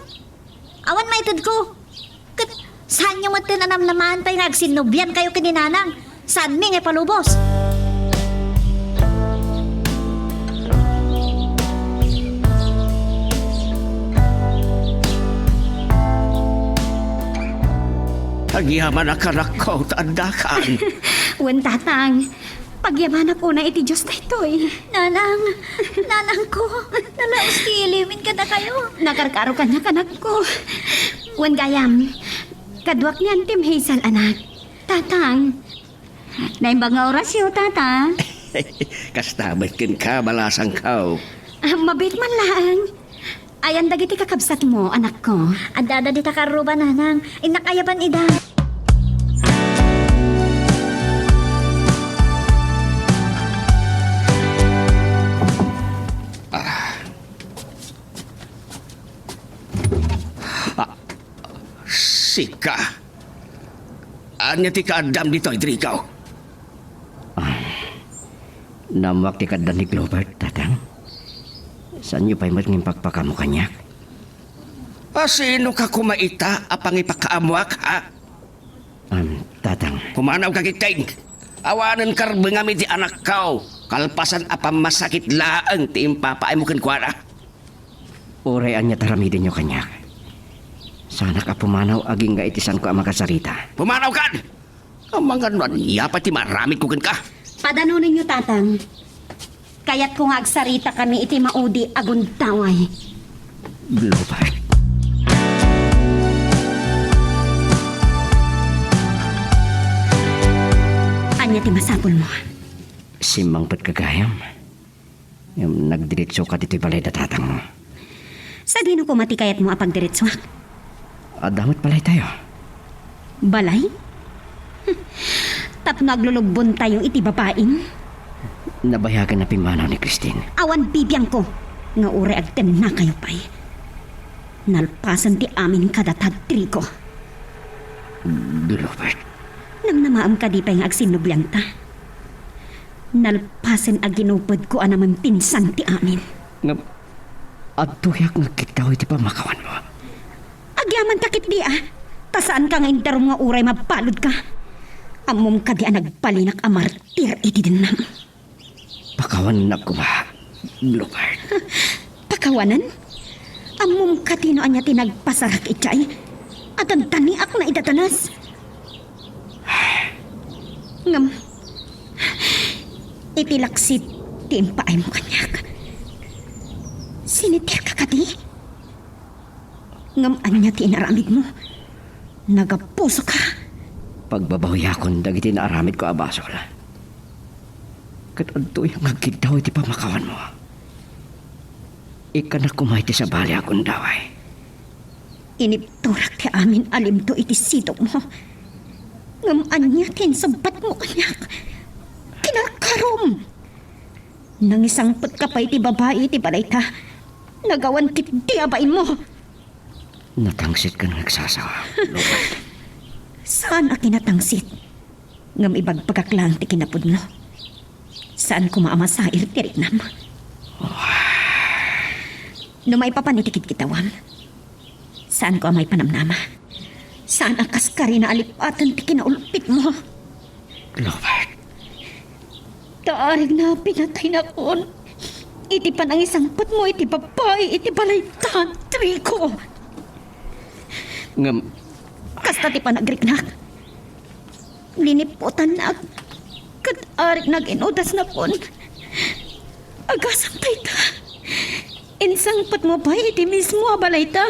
Awan maitedko. Ket saanyo metten a namnamaen pay nga agsinnublian kayo ken ni nanang. Saanmi nga ipalubos. Agyamanak, anakko, ta addakan. Wen, tatang. Pagyamanak unay iti Dios daytoy. Nanang, nanangko, nalaus ti ilimin kadakayo. Nakarkaro kaniak, anakko. Wen gayam, kaduak ni Antim Hazel, anak. Tatang, naimbag nga orasyo, tata. Kasta met kenka, balasangko. Ah, mabiit man laeng. Ayan dagiti kakabsatmo, anakko? Addada dita karruba, nanang. Innak ayaban ida. Ah. Ah, sika. Ania ti kaaddam ditoy, Trigo? Ah, naammoak ti kaaddan ni Glover, tatang. Saanyo pay met nga impakpakaammo kaniak? A, sinoka koma ita a pangipakaammoak, ha? Am, tatang. Pumanawka ketdi. Awanen karbengam iti anakko, kalpasan a pammasakit laeng ti impapaaymo kenkuana. Uray ania ti aramidenyo kaniak, saanak a pumanaw agingga iti saanko a makasarita. Pumanawkan! Amangan no ania pay ti maaramidko kenka. Padanonenyo, tatang. Kayatko nga agsaritakami iti maudi a gundaway. Glover. Ania ti masapulmo? Simmangpetka gayam. Ngem nagdiretsoka ditoy balay da tatangmo. Sadino koma ti kayatmo a pagdiretsoak? Adda met balaytayo. Balay? Tapno aglulugbontayo iti babaim? Nabayagen a pimmanaw ni Christine. Awan bibiangko nga uray agtennakayo pay. Nalpasen ti amin kadata, Trigo. Glover. Namnamaem kadi pay nga agsinnublianta? Nalpasen a ginupedko a namempinsan ti amin. Ngem, Adtoyak nga agkiddaw iti pammakawanmo. Agyamanta ketdi a, ta saanka nga indarum nga uray mabaludka. Ammom kadi a nagbalinak a martir iti dennam? Pakawanennak koma, Bluebird. Pakawanen? Ammom kadi no ania ti nagpasarak idiay? A dandaniak nga idadanas. Ngem, iti laksid ti impaaymo kaniak, sinitierka kadi? Ngem ania ti inaramidmo? Nagapusoka. Pagbabawiakon dagiti naaramidko a basol. Ket adtoy nga agkiddaw iti pammakawanmo. Ikkanak koma iti sabali a gundaway. Inibturak ti amin a limto iti sidongmo. Ngem ania ti insubbatmo kaniak? Kinarkarom! Nangisangpetka pay iti babai iti balayta. Nagawan ketdi a bainmo. Natangsitkan nga agsasawa, Bluebird. Saan a kinatangsit. Ngem ibagbagak laeng ti kinapudno. Saan koma a masair ti riknam. No maipapan iti kidkiddawam, saanko a maipanamnama. Saan a kaskarina a lipaten ti kinaulpitmo. Bluebird. Ta arigna a pinataynakon iti panangisangpetmo iti babai iti balayta, Trigo. Ngem, kasta ti panagriknak. Liniputannak, ket arigna nga inudasnakon. Agasam dayta. Insangpetmo pay iti mismo a balayta.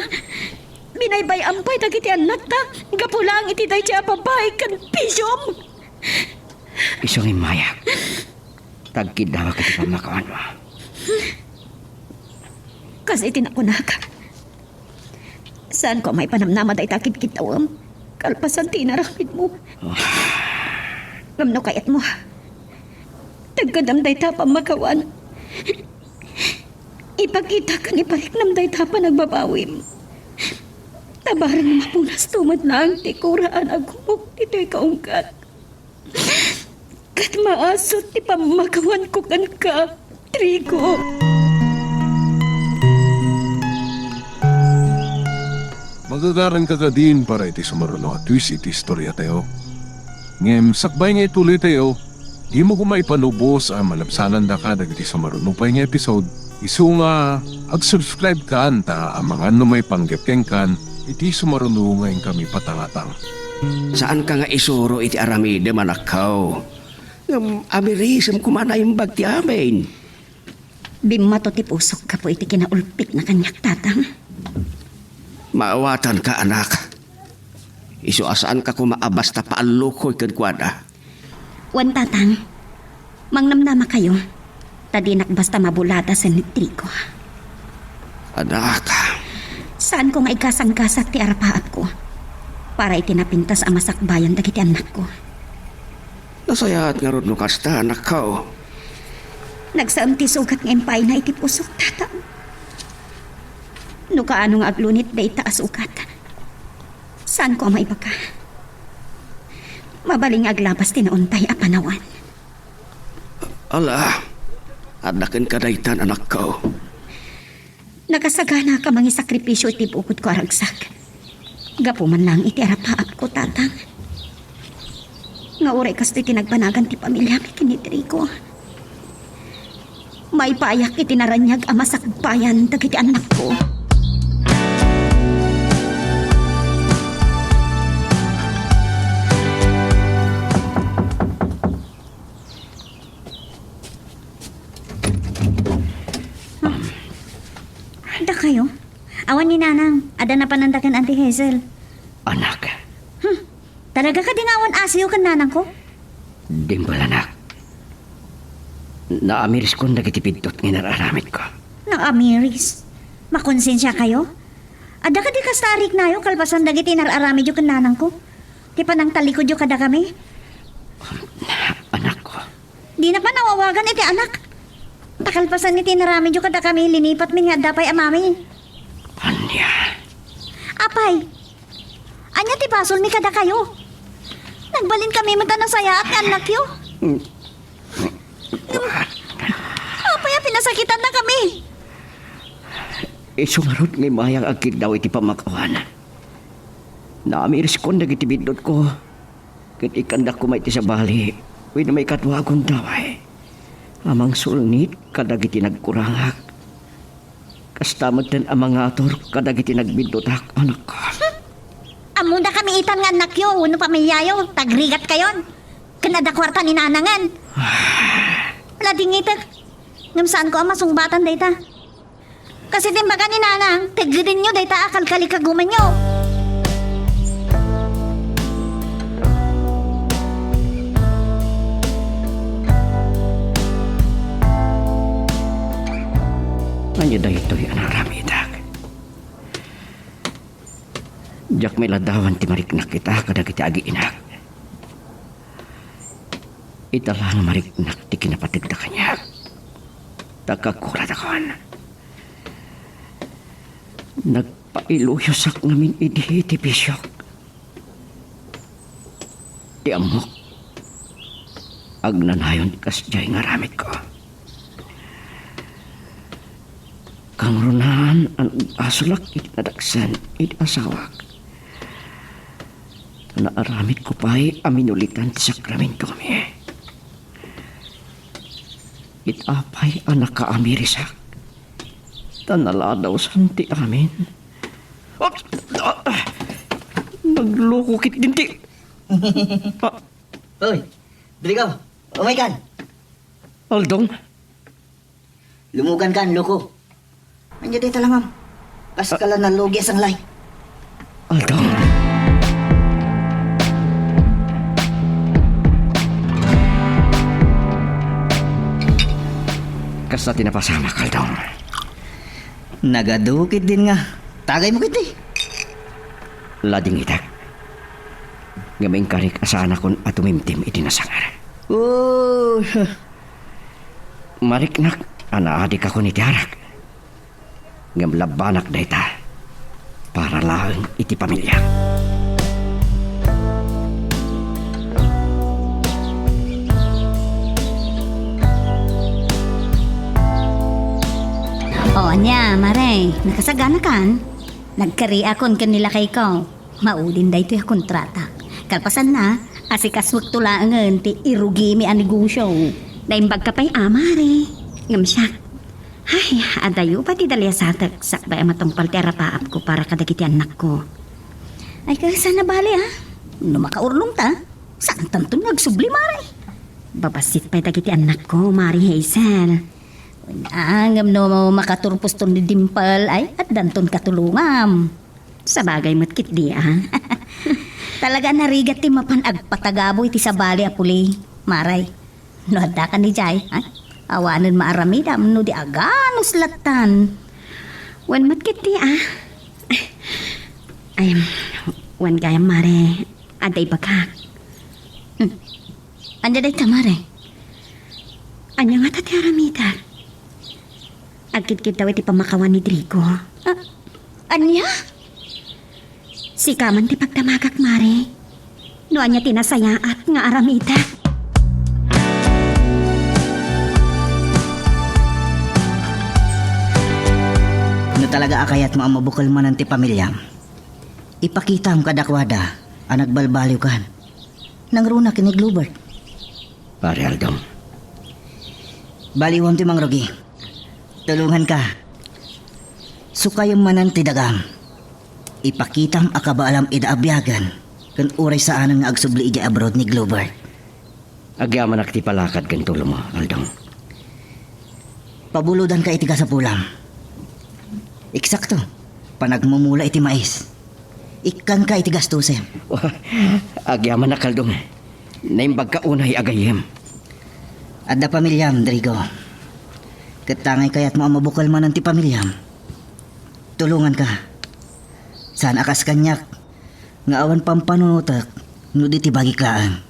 Binaybay-am pay dagiti annakta gapu laeng iti daydiay a babai ken bisiom. Isu nga immayak. Ta agkiddawak iti pammakawanmo. Kas iti nakunak, saanko a maipanamnama dayta a kidkiddawam kalpasan ti inaramidmo. Oh. Ngem no kayatmo, teggedam dayta a pammakawan. Ipakita ken ipariknam dayta a panagbabawim. Ta bareng mapunasto met laeng ti kura a nagumok ditoy kaunggat. Ket maasut ti pammakawanko kenka, Trigo. Magagaranka kadin para iti sumaruno a twist iti istoriatayo. Ngem sakbay nga ituloytayo, dimo koma ipalubos a malabsanandaka dagiti sumaruno pay nga episode. Isu nga, ag-subscribe kan ta amangan no maipanggep kenkan iti sumaruno nga inkami patangatang. Saanka nga isuro iti aramidem, anakko. Ngem amirisem koma naimbag ti amin. Bimmato ti pusok gapu iti kinaulpitna kaniak, Tatang. Maawatanka, anak. Isu a saanka koma a basta paallukoy kenkuana. Wen, Tatang, mangnamnamakayo, ta dinak basta mabuladasen ni Trigo. Anak. Saanko nga igasanggasak ti arapaapko para iti napintas a masakbayan dagiti annakko. Nasayaat ngarud no kasta, anakko. Nagsaem ti sugat nga impayna iti pusok, Tatang. No kaano nga aglunit dayta a sugat, saanko a maibaga. Mabalin nga aglabas ti nauntay a panawan. Ala, adda kenka daytan, anakko. Nakasaganaka a mangisakripisio iti bukodko a ragsak. Gapu man laeng iti arapaapko, Tatang. Nga uray kastoy ti nagbanagan ti pamiliami ken ni Trigo, maipayak iti naraniag a masakbayan dagiti annakko. Dakayo? Awan ni Nanang. Adda napananda ken Auntie Hazel. Anak. Hmm. Talaga kadi nga awan asiyo ken nanangko? Dimbal, anak. Naamiriskon dagiti biddut nga inar-aramidko. Naamiris? Makonsensiakayo? Adda kadi kasta a riknayo kalpasan dagiti inar-aramidyo ken nanangko? Ti panangtallikudyo kadakami? Anakko. Dinak man awawagan iti anak. Ta kalpasan iti inaramidyo kadakami, linipatmi nga adda pay a mami. Ania? Apay, ania ti basolmi kadakayo? Nagbalinkami met a nasayaat nga annakyo. Ngem, apay a pinasakitannakami? Isu ngarud nga immayak agkiddaw iti pammakawan. Naamiriskon dagiti biddutko, ket ikkandak koma iti sabali wenno maikadua a gundaway a mangsulnit kadagiti nagkurangak. Kasta metten a mangatur kadagiti nagbiddutak, anakko. Ammodakam itan nga annakyo wenno pamiliayo, ta agrigatkayon. Ken adda kuarta ni nanangen. Ladingitek. Ngem saanko a masungbatan dayta. Kas iti imbaga ni nanang, teggedenyo dayta a kalkalikagumanyo. Ania daytoy a naaramidek? Diak met ladawan ti mariknak ita kadagiti agiinak. Ita la nga mariknak ti kinapategda kaniak. Ta kakuradakon. Nagpailuyosak ngamin idi ti bisiok. Ti ammok, agnanayon kasdiay nga aramidko. Kangrunaan a nagbasolak iti nadaksan iti asawak. Ta naaramidko pay a minulitan ti sakramentomi. Ita pay a nakaamirisak, ta naladawsan ti amin. Ah! Ah! Nagluko ketdin ti... Ah! Oy, Drigo, umay kan. Aldong? Lumugan kan, loko. Ania dayta langam? Kas kala nalugi a sanglay. Aldong. Kasta ti napasamak, Aldong. Nagadu ketdin nga. Tagaymo ketdi. Ladingitek. Ngem inkarik a saanakon a tumimtim iti nasangar. Oh. Mariknak a naadikakon iti arak. Ngem labbanak dayta para laeng iti pamiliak. O, ania, Mare, nakasaganakan? Nagkariakon ken ni lakayko. Maudin daytoy a kontrata. Kalpasanna, asikasuekto laengen ti irugimi a negosio. Naimbagka pay a, Mare. Ngem siak, ay, adayo pay ti daliasatek sakbay a matungpal ti arapaapko para kadagiti annakko. Ay, ket saan a bale, a? No makaurlongta, saantanto nga agsubli, Mare. Babassit pay dagiti annakko, Mare Hazel. Wen a, ngem no makaturposton ni Dimple, ay, addanton katulongam. Sabagay met ketdi, a. Talaga a narigat ti mapan agpatagabo iti sabali a puli, Mare. No adda kanidiay, ay, awanen maaramidam no di aganus lattan. Wen met ketdi, a. Ay, wen gayam, Mare, adda ibagak. Hmm. Ania dayta, Mare? Ania ngata ti aramidek? Agkidkiddaw iti pammakawan ni Drigo. Ah, ania? Sika man ti pagdamagak, Mare. No ania ti nasayaat nga aramidek? No talaga a kayatmo a mabukel manen ti pamiliam, ipakitam kadakuada a nagbalbaliwkan. Nangruna ken ni Glover. Pare Aldong. Baliwam ti mangrugi. Tulonganka. Sukayem manen ti dagam. Ipakitam a kabaalam ida a biagen ken uray saanen nga agsubli idiay abroad ni Glover. Agyamanak ti palakad ken tulongmo, Aldong. Pabulodanka iti kasapulam. Eksakto, panagmumula iti mais. Ikkanka iti gastusen. Agyamanak, Aldong. Naimbagka unay a gayyem. Adda pamiliam, Drigo. Ket ta ngay kayatmo a mabukel manen ti pamiliam, tulonganka. Saan a kas kaniak nga awan pampanunotek no di ti bagik laeng.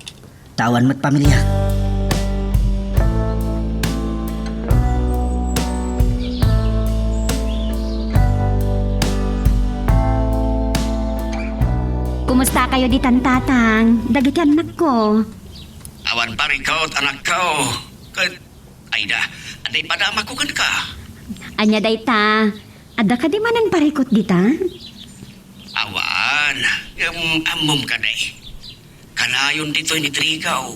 Ta awan met pamiliak. Kumustakayo ditan, Tatang, dagiti annakko? Awan parikot, anakko. Ket, ayda, adda ipadamakko kenka. Ania dayta? Adda kadi manen parikut dita? Awan, ngem ammom kadi. Kanayon ditoy ni Trigaw.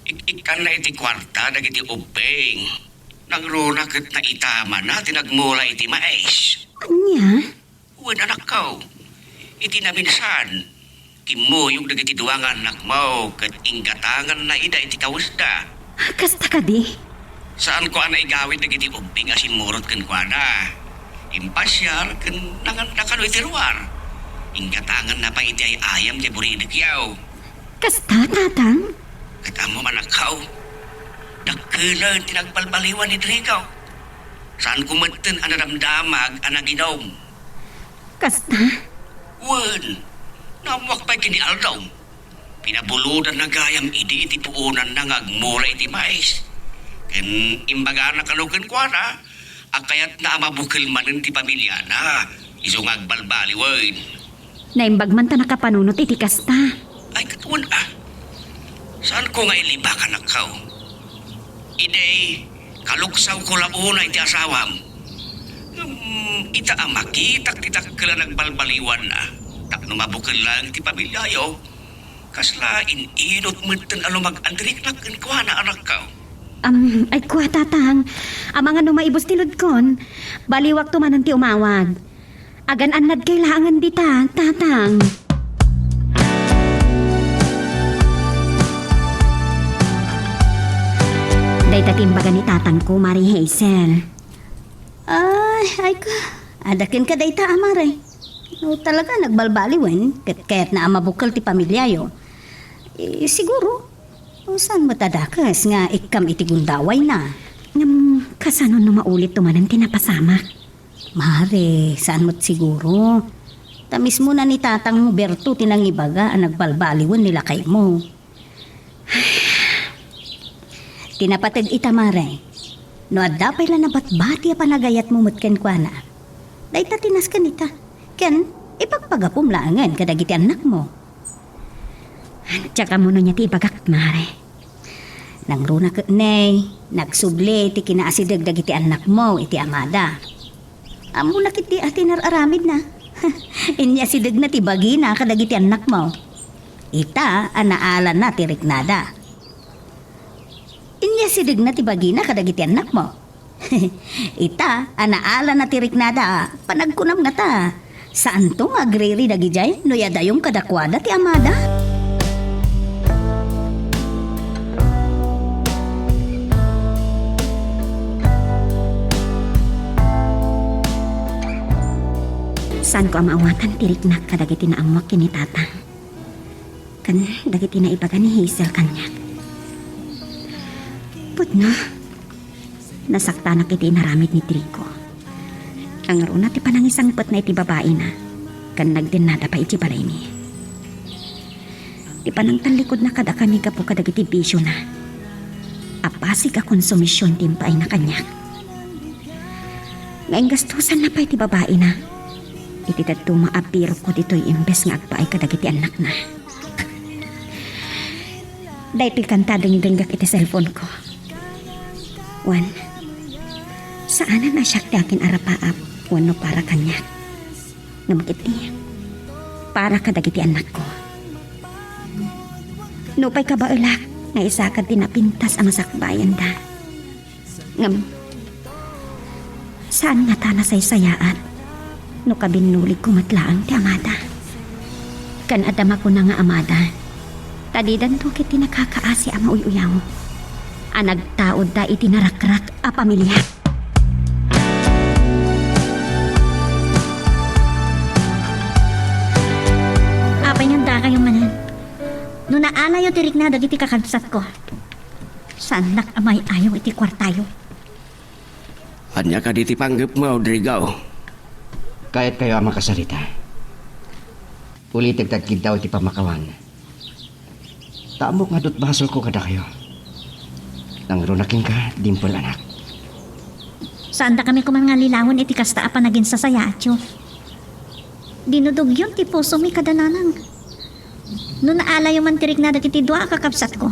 Ik-ikkanna iti kuarta dagiti ubbing. Nangruna ket naitamana ti nagmula iti mais. Ania? Wen, anakko, iti naminsan, kimmuyog dagiti dua nga annakmo ket inggatanganna ida iti kawesda. Kasta kadi? Saanko a naigawid dagiti ubbing a simmurot kenkuana. Impasiar ken nanganda kano iti ruar. Inggatanganna pay iti ay-ayam ti buridekyo. Kasta, Tatang? Ket ammom, anakko, dakkelen ti nagbalbaliwan ni Trigaw. Saanko metten a nadamdamag a naginom. Kasta? Wen, naammoak pay ken ni Aldong. Pinabulodanna gayam idi iti puonanna nga agmula iti mais. Ken imbagana kano kenkuana a kayatna a mabukel manen ti pamiliana isu nga agbalbaliwen. Naimbag man ta nakapanunot iti kasta. Ay, ket wen a. Saanko nga ilibak, anakko. Idi, kaluksawko la unay ti asawam. Ngem ita a makitak ti dakkel a nagbalbaliwanna, tapno mabukel laeng ti pamiliayo, kasla in-inut metten a lumag-an ti riknak kenkuana, anakko. Am, ay kua, Tatang. Amangan no maibus ti ludkon, baliwakto manen ti umawag. Agan-annadkay laengen dita, Tatang. Dayta ti imbaga ni Tatangko, Mare Hazel. Ay, ay ka. Adda kenka dayta, a Mare. No talaga nagbalbaliwen, ket kayatna a mabukel ti pamiliayo. Eh, siguro, saan met a dakes nga ikkam iti gundawayna? Ngem, kasano no maulitto manen ti napasamak? Mare, saan met siguro. Ta mismo na ni Tatang Berto ti nangibaga a nagbalbaliwen ni lakaymo. Ti napateg ita, Mare, no adda pay la nabatbati a panagayatmo met kenkuana, dayta ti nasken ita, ken ipagpagapom laengen kadagiti annakmo. Diak ammo no ania ti ibagak, Mare. Nangruna ket ne, nagsubli ti kinaasideg dagiti annakmo iti amada. Ammona ketdi a ti nar-aramidna. Inyasidegna ti bagina kadagiti annakmo. Ita a naalana ti riknada. Inyasidegna ti bagina kadagiti annakmo. Ita a naalana ti riknada, panagkunam ngata, saanto nga agriri dagidiay no yadayom kadakuada ti amada? Saanko a maawatan ti riknak kadagiti naammoak ken ni Tatang ken dagiti naibaga ni Hazel kaniak. Pudno, nasaktanak iti inaramid ni Trigo. Nangruna ti panangisangpetna iti babaina ken nagdennada pay iti balaymi. Ti panangtallikudna kadakami gapu kadagiti bisiona. Apasig a konsumision ti impaayna kaniak. Nga inggastosanna pay ti babaina iti dadduma a birokko ditoy imbes nga agpaay kadagiti annakna. Daytoy kanta dengdenggak iti cellphone-ko. Wen, saanen a siak ti akin-arapaap wenno para kaniak. Ngem ketdi, para kadagiti annakko. Nupay kabaelak nga isakad ti napintas a masakbayanda. Ngem, saan ngata nasaysayaat no kabinnuligko met laeng ti amada. Ken adda makuna nga amada, ta didanto ketdi nakakaasi a mauy-uyaw a nagtaudda iti narakrak a pamilia. Apay nga addakayo manen? No naalayo ti rikna dagiti kakabsatko, saannak a may-ayo iti kuartayo. Ania kadi ti panggepmo, Rodrigo? Kayatkayo a makasarita? Ulitek ti agkiddaw iti pammakawan. Ta ammok nga dutbasolko kadakayo. Nangruna kenka, Dimple, anak. Saandakami koman nga lilawen iti kasta a panaginsasayaatyo. Dinudugyon ti pusomi kada nanang. No naalayo man ti rikna dagiti dua a kakabsatko,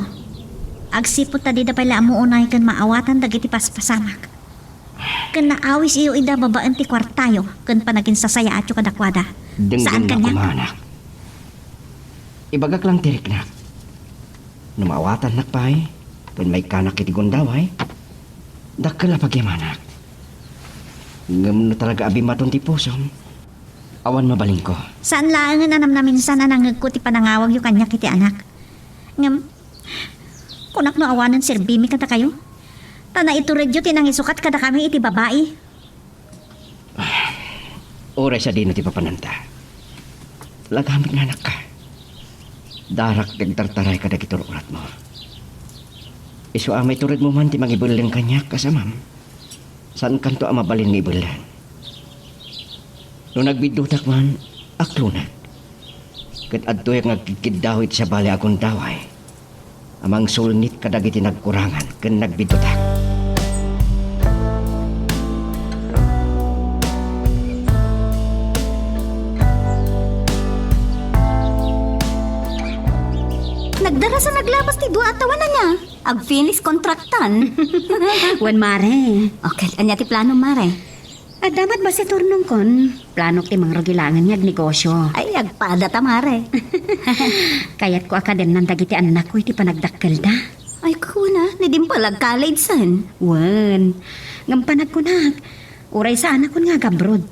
agsipud ta dida pay la ammo unay ken maawatan dagiti paspasamak. Ken naawis iyo ida babaen ti kuartayo ken panaginsasayaatyo kadakuada. Saan Denggennak kaniak? Koma, anak. Ibagak lang ti riknak. No maawatannak pay, ken maikkanak iti gundaway, dakkel a pagyamanak. Ngem no talaga a bimmaton ti pusom, awan mabalinko. Saan laengen a namnaminsan a nangngegko ti panangawagyo kaniak iti anak. Ngem, kunak no awanen serbimi kadakayo. Ta naituredyo ti nangisukat kadakami iti babai. Uray sadino ti papananta. Lagamit nga anakka. Darak ti agtartaray kadagiti ur-uratmo. Isu a maituredmo man ti mangibelleng kaniak kas amam. Saankanto a mabalin nga ibelleng. No nagbiddutak man, aklonak. Ket adtoyak nga agkitkiddaw iti sabali a gundaway a mangsulnit kadagiti nagkurangan ken nagbiddutak. Nagdaras a naglabas ti dua a tawen, ania? Ag-finish contractan. Wen, mare. Okay, ania ti plano, mare? Adda met basi turnongkon. Planok ti mangrugi laengen nga agnegosio. Ay, agpada ta, mare. Kayatko a kadennan dagiti annakko iti panagdakkelda. Ay, kuna, ni Dimple ag-college-en. Wen. Ngem panagkunak, uray saanakon nga agabroad.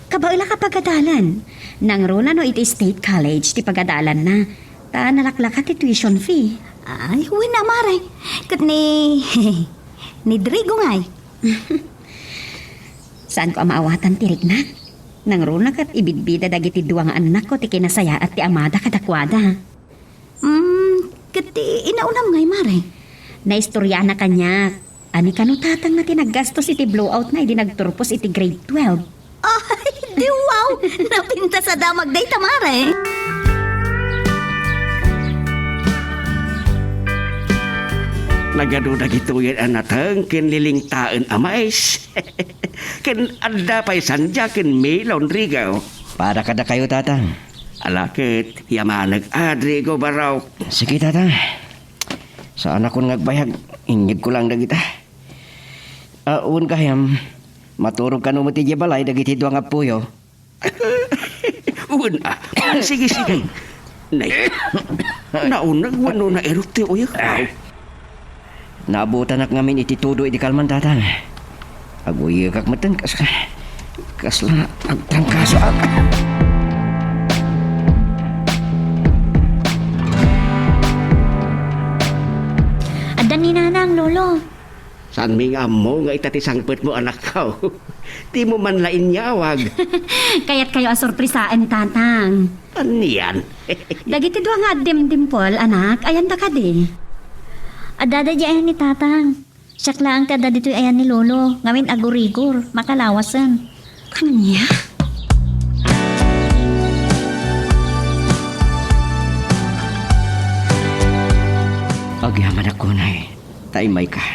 Kabaelak a pagadalan. Nangruna no iti state college ti pagadalanna. Ta nalaklaka ti tuition fee. Ay, wen a, mare. Ket ni, ni Drigo ngay. Saanko a maawatan ti riknak. Nangruna ket ibidbida dagiti dua nga annakko ti kinasayaat ti amada kadakuada. Mm, ket ti inaunam ngay, mare? Naistoriana kaniak. Ani kano tatangna ti naggastos iti blowoutna idi nagturpos iti grade twelve? Ay, di wow! Napintas a damag dayta, mare. Nagadu dagitoyen a nateng ken lilingtaen a mais. Ken adda pay sandia ken melon, Drigo. Para kadakayo, Tatang. Ala ket, yamanek a, Drigo, barok. Sige, Tatang. Saanakon nga agbayag. Inyegko lang dagita. Ah, wen gayam, maturog kano met idiay balay dagiti dua nga appoyo? Wen, ah. Sige, sige. Nay, nauneg wenno nairut ti uyek. Naabutanak ngamin iti tudo idi kalman, Tatang. Aguyegak metten kas-, kasla agtrangkasoak. Adda ni Nanang, Lolo. Saanmi nga ammo nga ita ti sangpetmo, anakko. Dimo man la inyawag. Kayatkayo a sorpresaen, Tatang. Anian? Dagiti dua nga addimdimpol, anak, ayanda kadi? Adda daydiay ayan ni Tatang. Siak laeng ti adda ditoy ayan ni Lolo, ngamin agurigor, makalawasen. Ania? Agyamanak unay, ta immayka.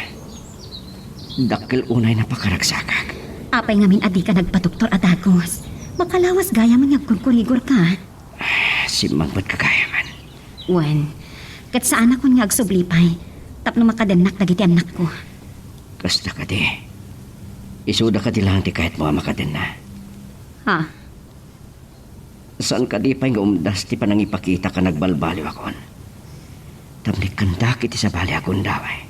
Dakkel unay napakaragsakak. Apay ngamin a dika nagpadoktor a dagus? Makalawas gayam nga agkurkurigorka. Simmangpet ka gayam. Wen, ket saanakon nga agsubli pay tapno makadennak dagiti annakko. Kasta kadi. Isuda kadi laeng ti kayatmo a makadenna. Ha? Saan kadi pay nga umdas ti panangipakita a nagbalbaliwakon? Tapno ikkandak iti sabali a gundaway.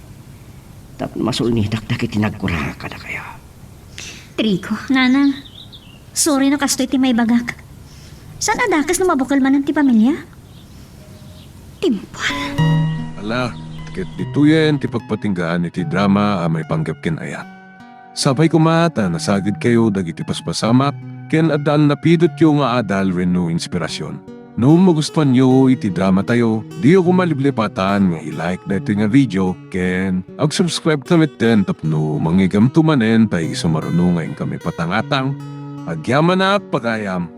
Tapno masulnitak dagiti nagkurang kadakayo. Trigo. Nanang, sorry no kastoy ti maibagak. Saan a dakes no mabukel manen ti pamilia? Timpal. Ala, ket ditoyen ti pagpatinggaan iti drama a maipanggep ken ayat. Sapay koma ta nasagidkayo dagiti paspasamak ken adda a napidotyo nga adal wenno inspirasyon. No magustuanyo iti dramatayo, diyo koma liplipatan nga i-like daytoy nga video ken ag-subscribe ta metten tapno mangngeggamto manen pay isu maruno nga inkami patangatang. Agyamanak pagayam.